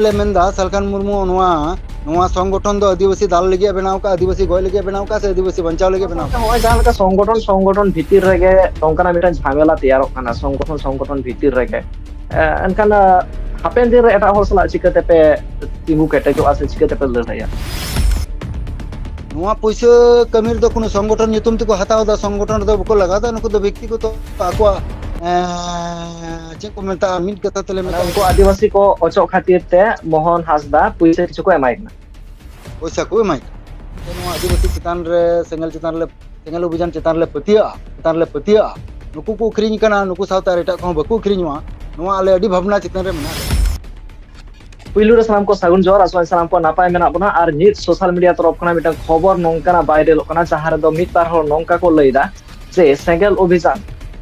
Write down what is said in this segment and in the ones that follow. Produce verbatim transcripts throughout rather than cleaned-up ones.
ᱞᱮ ᱢᱮᱱᱫᱟ, ᱥᱟᱞᱠᱷᱟᱱ ᱢᱩᱨᱢᱩ ᱱᱚᱣᱟ, ᱱᱚᱣᱟ ᱥᱚᱝᱜᱚᱴᱷᱚᱱ ᱫᱚ ᱟᱹᱫᱤᱵᱟᱹᱥᱤ ᱫᱟᱞ ᱞᱟᱹᱜᱤᱫ ᱮ ᱵᱮᱱᱟᱣ ᱠᱟᱜᱼᱟ, ᱟᱹᱫᱤᱵᱟᱹᱥᱤ ᱜᱚᱡ ᱞᱟᱹᱜᱤᱫ ᱮ ᱵᱮᱱᱟᱣ ᱠᱟᱜᱼᱟ, ᱥᱮ ᱟᱹᱫᱤᱵᱟᱹᱥᱤ ᱵᱟᱧᱪᱟᱣ ᱞᱟᱹᱜᱤᱫ ᱮ ᱵᱮᱱᱟᱣ ᱠᱟᱜᱼᱟ? ᱱᱚᱜᱼᱚᱭ ᱡᱟᱦᱟᱸ ᱞᱮᱠᱟ ᱥᱚᱝᱜᱚᱴᱷᱚᱱ, ᱥᱚᱝᱜᱚᱴᱷᱚᱱ ᱵᱷᱤᱛᱤᱨ ᱨᱮᱜᱮ ᱱᱚᱝᱠᱟᱱᱟᱜ ᱢᱤᱫᱴᱟᱝ ᱡᱷᱟᱢᱮᱞᱟ ᱛᱮᱭᱟᱨᱚᱜ ᱠᱟᱱᱟ, ᱥᱚᱝᱜᱚᱴᱷᱚᱱ, ᱥᱚᱝᱜᱚᱴᱷᱚᱱ ᱵᱷᱤᱛᱤᱨ ᱨᱮᱜᱮ, ᱮ, ᱮᱱᱠᱷᱟᱱ, ᱮ, ᱦᱟᱯᱮᱱ ᱫᱤᱱ ᱨᱮ ᱮᱴᱟᱜ ᱦᱚᱲ ᱥᱟᱞᱟᱜ ᱪᱤᱠᱟᱹ ᱛᱮᱯᱮ ᱛᱤᱸᱜᱩ ᱠᱮᱴᱮᱡᱚᱜᱼᱟ ᱥᱮ ᱪᱤᱠᱟᱹ ᱛᱮᱯᱮ ᱞᱟᱹᱲᱦᱟᱹᱭᱟ? ᱱᱚᱣᱟ ᱯᱩᱭᱥᱟᱹ ᱠᱟᱹᱢᱤ ᱨᱮᱫᱚ ᱠᱳᱱᱳ ᱥᱚᱝᱜᱚᱴᱷᱚᱱ ᱧᱩᱛᱩᱢ ᱛᱮᱠᱚ ᱦᱟᱛᱟᱣ ᱮᱫᱟ, ᱥᱚᱝᱜᱚᱴᱷᱚᱱ ᱨᱮᱫᱚ ᱵᱟᱠᱚ ᱞᱟᱜᱟᱣ ᱮᱫᱟ, ᱱᱩᱠᱩ ᱫᱚ ᱵᱮᱠᱛᱤᱜᱚᱛᱚ ᱟᱠᱚᱣᱟᱜ, ᱮᱸ, ᱪᱮᱫ ᱠᱚ ᱢᱮᱛᱟᱜᱼᱟ, ᱢᱤᱫ ᱠᱟᱛᱷᱟ ᱛᱮᱞᱮ ᱢᱟᱱᱮ ᱢᱮᱛᱟᱜᱼᱟ, ᱩᱱᱠᱩ ᱟᱹᱫᱤᱵᱟᱹᱥᱤ ᱠᱚ ᱚᱪᱚᱜ ᱠᱷᱟᱹᱛᱤᱨ ᱛᱮ ᱢᱳᱦᱚᱱ ᱦᱟᱸᱥᱫᱟ ᱯᱩᱭᱥᱟᱹ ᱠᱤᱪᱷᱩ ᱠᱚ ᱮᱢᱟᱭ ᱠᱟᱱᱟ᱾ ᱯᱚᱭᱥᱟ ᱠᱚ ᱮᱢᱟᱭ ᱠᱟᱱᱟ᱾ ᱱᱚᱣᱟ ᱟᱹᱫᱤᱵᱟᱹᱥᱤ ᱪᱮᱛᱟᱱ ᱨᱮ ᱥᱮᱸᱜᱮᱞ ᱪᱮᱛᱟᱱ ᱨᱮ, ᱥᱮᱸᱜᱮᱞ ᱚᱵᱷᱤᱡᱟᱱ ᱪᱮᱛᱟᱱ ᱨᱮᱞᱮ ᱯᱟᱹᱛᱭᱟᱹᱜᱼᱟ, ᱪᱮᱛᱟᱱ ᱨᱮᱞᱮ ᱯᱟᱹᱛᱭᱟᱹᱜᱼᱟ᱾ ᱱᱩᱠᱩ ᱠᱚ ᱟᱹᱠᱷᱨᱤᱧ ᱠᱟᱱᱟ, ᱱᱩᱠᱩ ᱥᱟᱶᱛᱮ ᱟᱨ ᱮᱴᱟᱜ ᱠᱚᱦᱚᱸ ᱵᱟᱠᱚ ᱟᱹᱠᱷᱨᱤᱧᱚᱜᱼᱟ᱾ ᱱᱚᱣᱟ ᱟᱞᱮ ᱟᱹᱰᱤ ᱵᱷᱟᱵᱽᱱᱟ ᱪᱮᱛᱟᱱ ᱨᱮ ᱢᱮᱱᱟᱜ ᱞᱮᱭᱟ᱾ ᱯᱩᱭᱞᱩ ᱨᱮ ᱥᱟᱱᱟᱢ ᱠᱚ ᱥᱟᱹᱜᱩᱱ ᱡᱚᱦᱟᱨ, ᱟᱥᱚᱜ ᱟᱹᱧ ᱥᱟᱱᱟᱢ ᱠᱚ ᱱᱟᱯᱟᱭ ᱢᱮᱱᱟᱜ ᱵᱚᱱᱟ᱾ ᱟᱨ ᱱᱤᱛ social media ᱛᱚᱨᱚᱯ ᱠᱷᱚᱱᱟᱜ ᱢᱤᱫᱴᱟᱝ ᱠᱷᱚᱵᱚᱨ ᱱᱚᱝᱠᱟᱱᱟᱜ ᱵᱟᱭᱨᱟᱞᱚᱜ ᱠᱟᱱᱟ, ᱡᱟᱦᱟᱸ ᱨᱮᱫᱚ ᱢᱤᱫ ᱵᱟᱨ ᱦᱚᱲ ᱱᱚᱝᱠᱟ ᱠᱚ ᱞᱟᱹᱭ ᱮᱫᱟ ᱡᱮ ᱥᱮᱸᱜᱮᱞ ᱚᱵᱷᱤᱡᱟᱱ,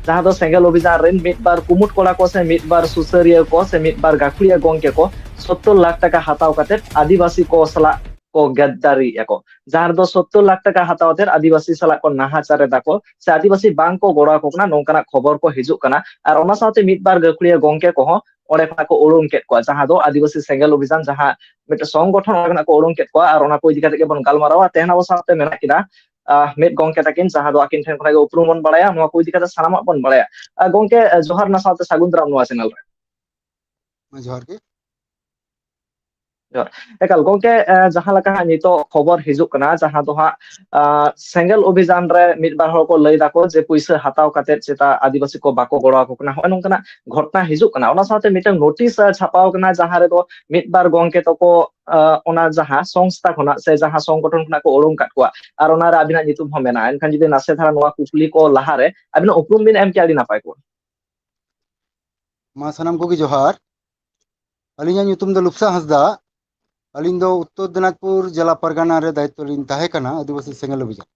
ᱡᱟᱦᱟᱸ ᱫᱚ ᱥᱮᱸᱜᱮᱞ ᱚᱵᱷᱤᱡᱟᱱ ᱨᱮᱱ ᱢᱤᱫ ᱵᱟᱨ ᱠᱩᱢᱩᱴ ᱠᱚᱲᱟ ᱠᱚ ᱥᱮ ᱢᱤᱫ ᱵᱟᱨ ᱥᱩᱥᱟᱹᱨᱤᱭᱟᱹ ᱠᱚ ᱥᱮ ᱢᱤᱫ ᱵᱟᱨ ᱜᱟᱹᱠᱷᱩᱲᱤᱭᱟᱹ ᱜᱚᱝᱠᱮ ᱠᱚ ᱥᱚᱛᱛᱚᱨ ᱞᱟᱠᱷ ᱴᱟᱠᱟ ᱦᱟᱛᱟᱣ ᱠᱟᱛᱮ ᱟᱹᱫᱤᱵᱟᱹᱥᱤ ᱠᱚ ᱥᱟᱞᱟᱜ ᱠᱚ ᱜᱟᱫᱫᱟᱨᱤᱭᱮᱫᱼᱟ ᱠᱚ, ᱡᱟᱦᱟᱸ ᱨᱮᱫᱚ ᱥᱚᱛᱛᱚᱨ ᱞᱟᱠᱷ ᱴᱟᱠᱟ ᱦᱟᱛᱟᱣ ᱠᱟᱛᱮ ᱟᱹᱫᱤᱵᱟᱹᱥᱤ ᱥᱟᱞᱟᱜ ᱠᱚ ᱱᱟᱦᱟᱪᱟᱨ ᱮᱫᱟ ᱠᱚ ᱥᱮ ᱟᱹᱫᱤᱵᱟᱹᱥᱤ ᱵᱟᱝ ᱠᱚ ᱜᱚᱲᱚ ᱟᱠᱚ ᱠᱟᱱᱟ, ᱱᱚᱝᱠᱟᱱᱟᱜ ᱠᱷᱚᱵᱚᱨ ᱠᱚ ᱦᱤᱡᱩᱜ ᱠᱟᱱᱟ᱾ ᱟᱨ ᱚᱱᱟ ᱥᱟᱶᱛᱮ ᱢᱤᱫ ᱵᱟᱨ ᱜᱟᱹᱠᱷᱩᱲᱤᱭᱟᱹ ᱜᱚᱝᱠᱮ ᱠᱚᱦᱚᱸ ᱚᱸᱰᱮ ᱠᱷᱚᱱᱟᱜ ᱠᱚ ᱩᱰᱩᱝ ᱠᱮᱫ ᱠᱚᱣᱟ, ᱡᱟᱦᱟᱸ ᱫᱚ ᱟᱹᱫᱤᱵᱟᱹᱥᱤ ᱥᱮᱸᱜᱮᱞ ᱚᱵᱷᱤᱡᱟᱱ ᱡᱟᱦᱟᱸ ᱢᱤᱫᱴᱮᱱ ᱥᱚᱝᱜᱚᱴᱷᱚᱱ, ᱚᱸᱰᱮ ᱠᱷᱚᱱᱟᱜ ᱠᱚ ᱩᱰᱩᱝ ᱠᱮᱫ ᱠᱚᱣᱟ᱾ ᱟᱨ ᱚᱱᱟ ᱠᱚ ᱤᱫᱤ ᱠᱟᱛᱮ ᱜᱮᱵᱚᱱ ᱜᱟᱞᱢᱟᱨᱟᱣᱟ᱾ ᱛᱮᱦᱮᱧ ᱟᱵᱚ ᱥᱟᱶᱛᱮ ᱢᱮᱱᱟᱜ ᱠᱤᱱᱟ, ᱟᱦ, ᱢᱤᱫ ᱜᱚᱝᱠᱮ ᱛᱟᱹᱠᱤᱱ, ᱡᱟᱦᱟᱸ ᱫᱚ ᱟᱹᱠᱤᱱ ᱴᱷᱮᱱ ᱠᱷᱚᱱᱟᱜ ᱜᱮ ᱩᱯᱨᱩᱢ ᱵᱚᱱ ᱵᱟᱲᱟᱭᱟ, ᱱᱚᱣᱟ ᱠᱚ ᱤᱫᱤ ᱠᱟᱛᱮ ᱥᱟᱱᱟᱢᱟᱜ ᱵᱚᱱ ᱵᱟᱲᱟᱭᱟ᱾ ᱟᱦ, ᱜᱚᱝᱠᱮ, ᱟᱦ, ᱡᱚᱦᱟᱨ, ᱚᱱᱟ ᱥᱟᱶᱛᱮ ᱥᱟᱹᱜᱩᱱ ᱫᱟᱨᱟᱢ ᱱᱚᱣᱟ channel ᱨᱮ᱾ ᱢᱟ ᱡᱚᱦᱟᱨ ᱜᱮ᱾ ᱡᱚᱦᱟᱨ᱾ ᱮᱠᱟᱞ ᱜᱚᱝᱠᱮ, ᱟᱦ, ᱡᱟᱦᱟᱸ ᱞᱮᱠᱟ ᱦᱟᱸᱜ ᱱᱤᱛᱚᱜ ᱠᱷᱚᱵᱚᱨ ᱦᱤᱡᱩᱜ ᱠᱟᱱᱟ, ᱡᱟᱦᱟᱸ ᱫᱚ ᱦᱟᱸᱜ, ᱟᱦ, ᱥᱮᱸᱜᱮᱞ ᱚᱵᱷᱤᱡᱟᱱ ᱨᱮ ᱢᱤᱫ ᱵᱟᱨ ᱦᱚᱲ ᱠᱚ ᱞᱟᱹᱭ ᱫᱟᱠᱚ ᱡᱮ ᱯᱩᱭᱥᱟᱹ ᱦᱟᱛᱟᱣ ᱠᱟᱛᱮ ᱪᱮᱛᱟ ᱟᱹᱫᱤᱵᱟᱹᱥᱤ ᱠᱚ ᱵᱟᱠᱚ ᱜᱚᱲᱚ ᱟᱠᱚ ᱠᱟᱱᱟ, ᱦᱚᱸᱜᱼᱚᱭ ᱱᱚᱝᱠᱟᱱᱟᱜ ᱜᱷᱚᱴᱚᱱᱟ ᱦᱤᱡᱩᱜ ᱠᱟᱱᱟ᱾ ᱚᱱᱟ ᱥᱟᱶᱛᱮ ᱢᱤᱫᱴᱟᱝ notice, ᱟᱦ, ᱪᱷᱟᱯᱟᱣ ᱠᱟᱱᱟ, ᱡᱟᱦᱟᱸ ᱨᱮᱫᱚ ᱢᱤᱫ ᱵᱟᱨ ᱜᱚᱝᱠᱮ ᱛᱟᱠᱚ, ᱟᱦ, ᱚᱱᱟ ᱡᱟᱦᱟᱸ ᱥᱚᱝᱥᱛᱷᱟ ᱠᱷᱚᱱᱟᱜ ᱥᱮ ᱡᱟᱦᱟᱸ ᱥᱚᱝᱜᱚᱴᱷᱚᱱ ᱠᱷᱚᱱᱟᱜ ᱠᱚ ᱩᱰᱩᱝ ᱠᱟᱫ ᱠᱚᱣᱟ, ᱟᱨ ᱚᱱᱟᱨᱮ ᱟᱹᱵᱤᱱᱟᱜ ᱧᱩᱛᱩᱢ ᱦᱚᱸ ᱢᱮᱱᱟᱜᱼᱟ᱾ ᱮᱱᱠᱷᱟᱱ ᱡᱩᱫᱤ ᱱᱟᱥᱮ ᱫᱷᱟᱨᱟ ᱱᱚᱣᱟ ᱠᱩᱠᱞᱤ ᱠᱚ ᱞᱟᱦᱟᱨᱮ ᱟᱹᱵᱤᱱᱟᱜ ᱩᱯᱨᱩᱢ ᱵᱤᱱ ᱮᱢ ᱠᱮᱭᱟ, ᱟᱹᱰᱤ ᱱᱟᱯᱟᱭ ᱠᱚᱜᱼᱟ᱾ ᱢᱟ ᱥᱟᱱᱟᱢ ᱠᱚᱜᱮ ᱡᱚᱦᱟᱨ᱾ ᱟᱹᱞᱤᱧᱟᱜ ᱧᱩᱛᱩᱢ ᱫᱚ ᱞᱩᱯᱥᱟ ᱦᱟᱸᱥᱫᱟ᱾ ᱟᱹᱞᱤᱧ ᱫᱚ ᱩᱛᱛᱚᱨ ᱫᱤᱱᱟᱡᱽᱯᱩᱨ ᱡᱮᱞᱟ ᱯᱟᱨᱜᱟᱱᱟ ᱨᱮ ᱫᱟᱭᱤᱛᱛᱚ ᱞᱤᱧ ᱛᱟᱦᱮᱸ ᱠᱟᱱᱟ, ᱟᱹᱫᱤᱵᱟᱹᱥᱤ ᱥᱮᱸᱜᱮᱞ ᱚᱵᱷᱤᱡᱟᱱ᱾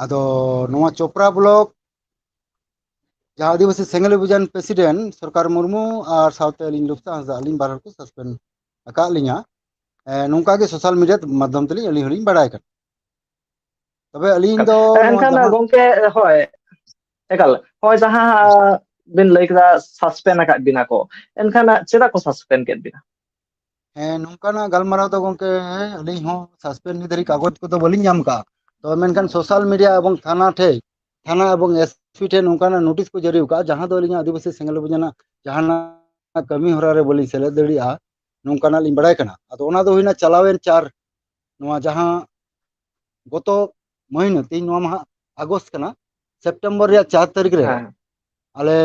ᱟᱫᱚ ᱱᱚᱣᱟ ᱪᱚᱯᱨᱟ block ᱡᱟᱦᱟᱸ ᱟᱹᱫᱤᱵᱟᱹᱥᱤ ᱥᱮᱸᱜᱮᱞ ᱚᱵᱷᱤᱡᱟᱱ president ᱥᱚᱨᱠᱟᱨ ᱢᱩᱨᱢᱩ ᱟᱨ ᱥᱟᱶᱛᱮ ᱟᱹᱞᱤᱧ ᱞᱩᱯᱥᱟ ᱦᱟᱸᱥᱫᱟ, ᱟᱹᱞᱤᱧ ᱵᱟᱨ ᱦᱚᱲ ᱠᱚ suspend ᱟᱠᱟᱫ ᱞᱤᱧᱟ᱾ ᱮ, ᱱᱚᱝᱠᱟ ᱜᱮ social media ᱢᱟᱫᱽᱫᱷᱚᱢ ᱛᱮᱞᱤᱧ ᱟᱹᱞᱤᱧ ᱦᱚᱸᱞᱤᱧ ᱵᱟᱲᱟᱭ ᱠᱟᱱᱟ᱾ ᱛᱚᱵᱮ ᱟᱹᱞᱤᱧ ᱮᱠᱟᱞ᱾ ᱫᱚ ᱮ, ᱱᱚᱣᱟ ᱮᱱᱠᱷᱟᱱ ᱡᱟᱦᱟᱸ ᱜᱚᱝᱠᱮ, ᱦᱳᱭ, ᱮᱠᱟᱞ, ᱦᱳᱭ, ᱡᱟᱦᱟᱸ, ᱟ, ᱵᱤᱱ ᱞᱟᱹᱭ ᱠᱮᱫᱟ ᱥᱟᱥᱯᱮᱱᱰ ᱟᱠᱟᱫ ᱵᱤᱱᱟ ᱠᱚ, ᱮᱱᱠᱷᱟᱱ ᱪᱮᱫᱟᱜ ᱠᱚ ᱥᱟᱥᱯᱮᱱᱰ ᱠᱮᱫ ᱵᱤᱱᱟ? ᱦᱮᱸ, ᱱᱚᱝᱠᱟᱱᱟᱜ ᱜᱟᱞᱢᱟᱨᱟᱣ ᱫᱚ ᱜᱚᱝᱠᱮ ᱟᱹᱞᱤᱧ ᱦᱚᱸ ᱥᱟᱥᱯᱮᱱᱰ ᱱᱤᱛ ᱫᱷᱟᱹᱨᱤᱡ ᱠᱟᱜᱚᱡᱽ ᱠᱚᱫᱚ ᱵᱟᱹᱞᱤᱧ ᱧᱟᱢ ᱠᱟᱜᱼᱟ᱾ ᱛᱚᱵᱮ ᱢᱮᱱᱠᱷᱟᱱ ᱥᱳᱥᱟᱞ ᱢᱤᱰᱤᱭᱟ ᱮᱵᱚᱝ ᱛᱷᱟᱱᱟ ᱴᱷᱮᱱ, ᱛᱷᱟᱱᱟ ᱮᱵᱚᱝ ᱮᱥᱯᱤ ᱴᱷᱮᱱ ᱱᱚᱝᱠᱟᱱᱟᱜ ᱱᱳᱴᱤᱥ ᱠᱚ ᱡᱟᱹᱨᱤ ᱟᱠᱟᱫᱼᱟ, ᱡᱟᱦᱟᱸ ᱫᱚ ᱟᱹᱞᱤᱧᱟᱜ ᱟᱹᱫᱤᱵᱟᱹᱥᱤ ᱥᱮᱸᱜᱮᱞ ᱚᱵᱷᱤᱡᱟᱱᱟᱜ ᱡᱟᱦᱟᱱᱟᱜ ᱠᱟᱹᱢᱤ ᱦᱚᱨᱟ ᱨᱮ ᱵᱟᱹᱞᱤᱧ ᱥᱮᱞᱮᱫ ᱫᱟᱲᱮᱭᱟᱜᱼᱟ, ᱱᱚᱝᱠᱟᱱᱟᱜ ᱞᱤᱧ ᱵᱟᱲᱟᱭ ᱠᱟᱱᱟ᱾ ᱟᱫᱚ ᱚᱱᱟ ᱫᱚ ᱦᱩᱭᱱᱟ ᱪᱟᱞᱟᱣᱮᱱ ᱪᱟᱨ, ᱱᱚᱣᱟ ᱡᱟᱦᱟᱸ ᱜᱚᱛᱚ ᱢᱟᱹᱦᱱᱟᱹ, ᱛᱮᱦᱮᱧ ᱱᱚᱣᱟ ᱢᱟᱦᱟ ᱟᱜᱚᱥᱴ ᱠᱟᱱᱟ, ᱥᱮᱯᱴᱮᱢᱵᱚᱨ ᱨᱮᱭᱟᱜ ᱪᱟᱨ ᱛᱟᱹᱨᱤᱠᱷ ᱨᱮ ᱦᱮᱸ᱾ ᱟᱞᱮ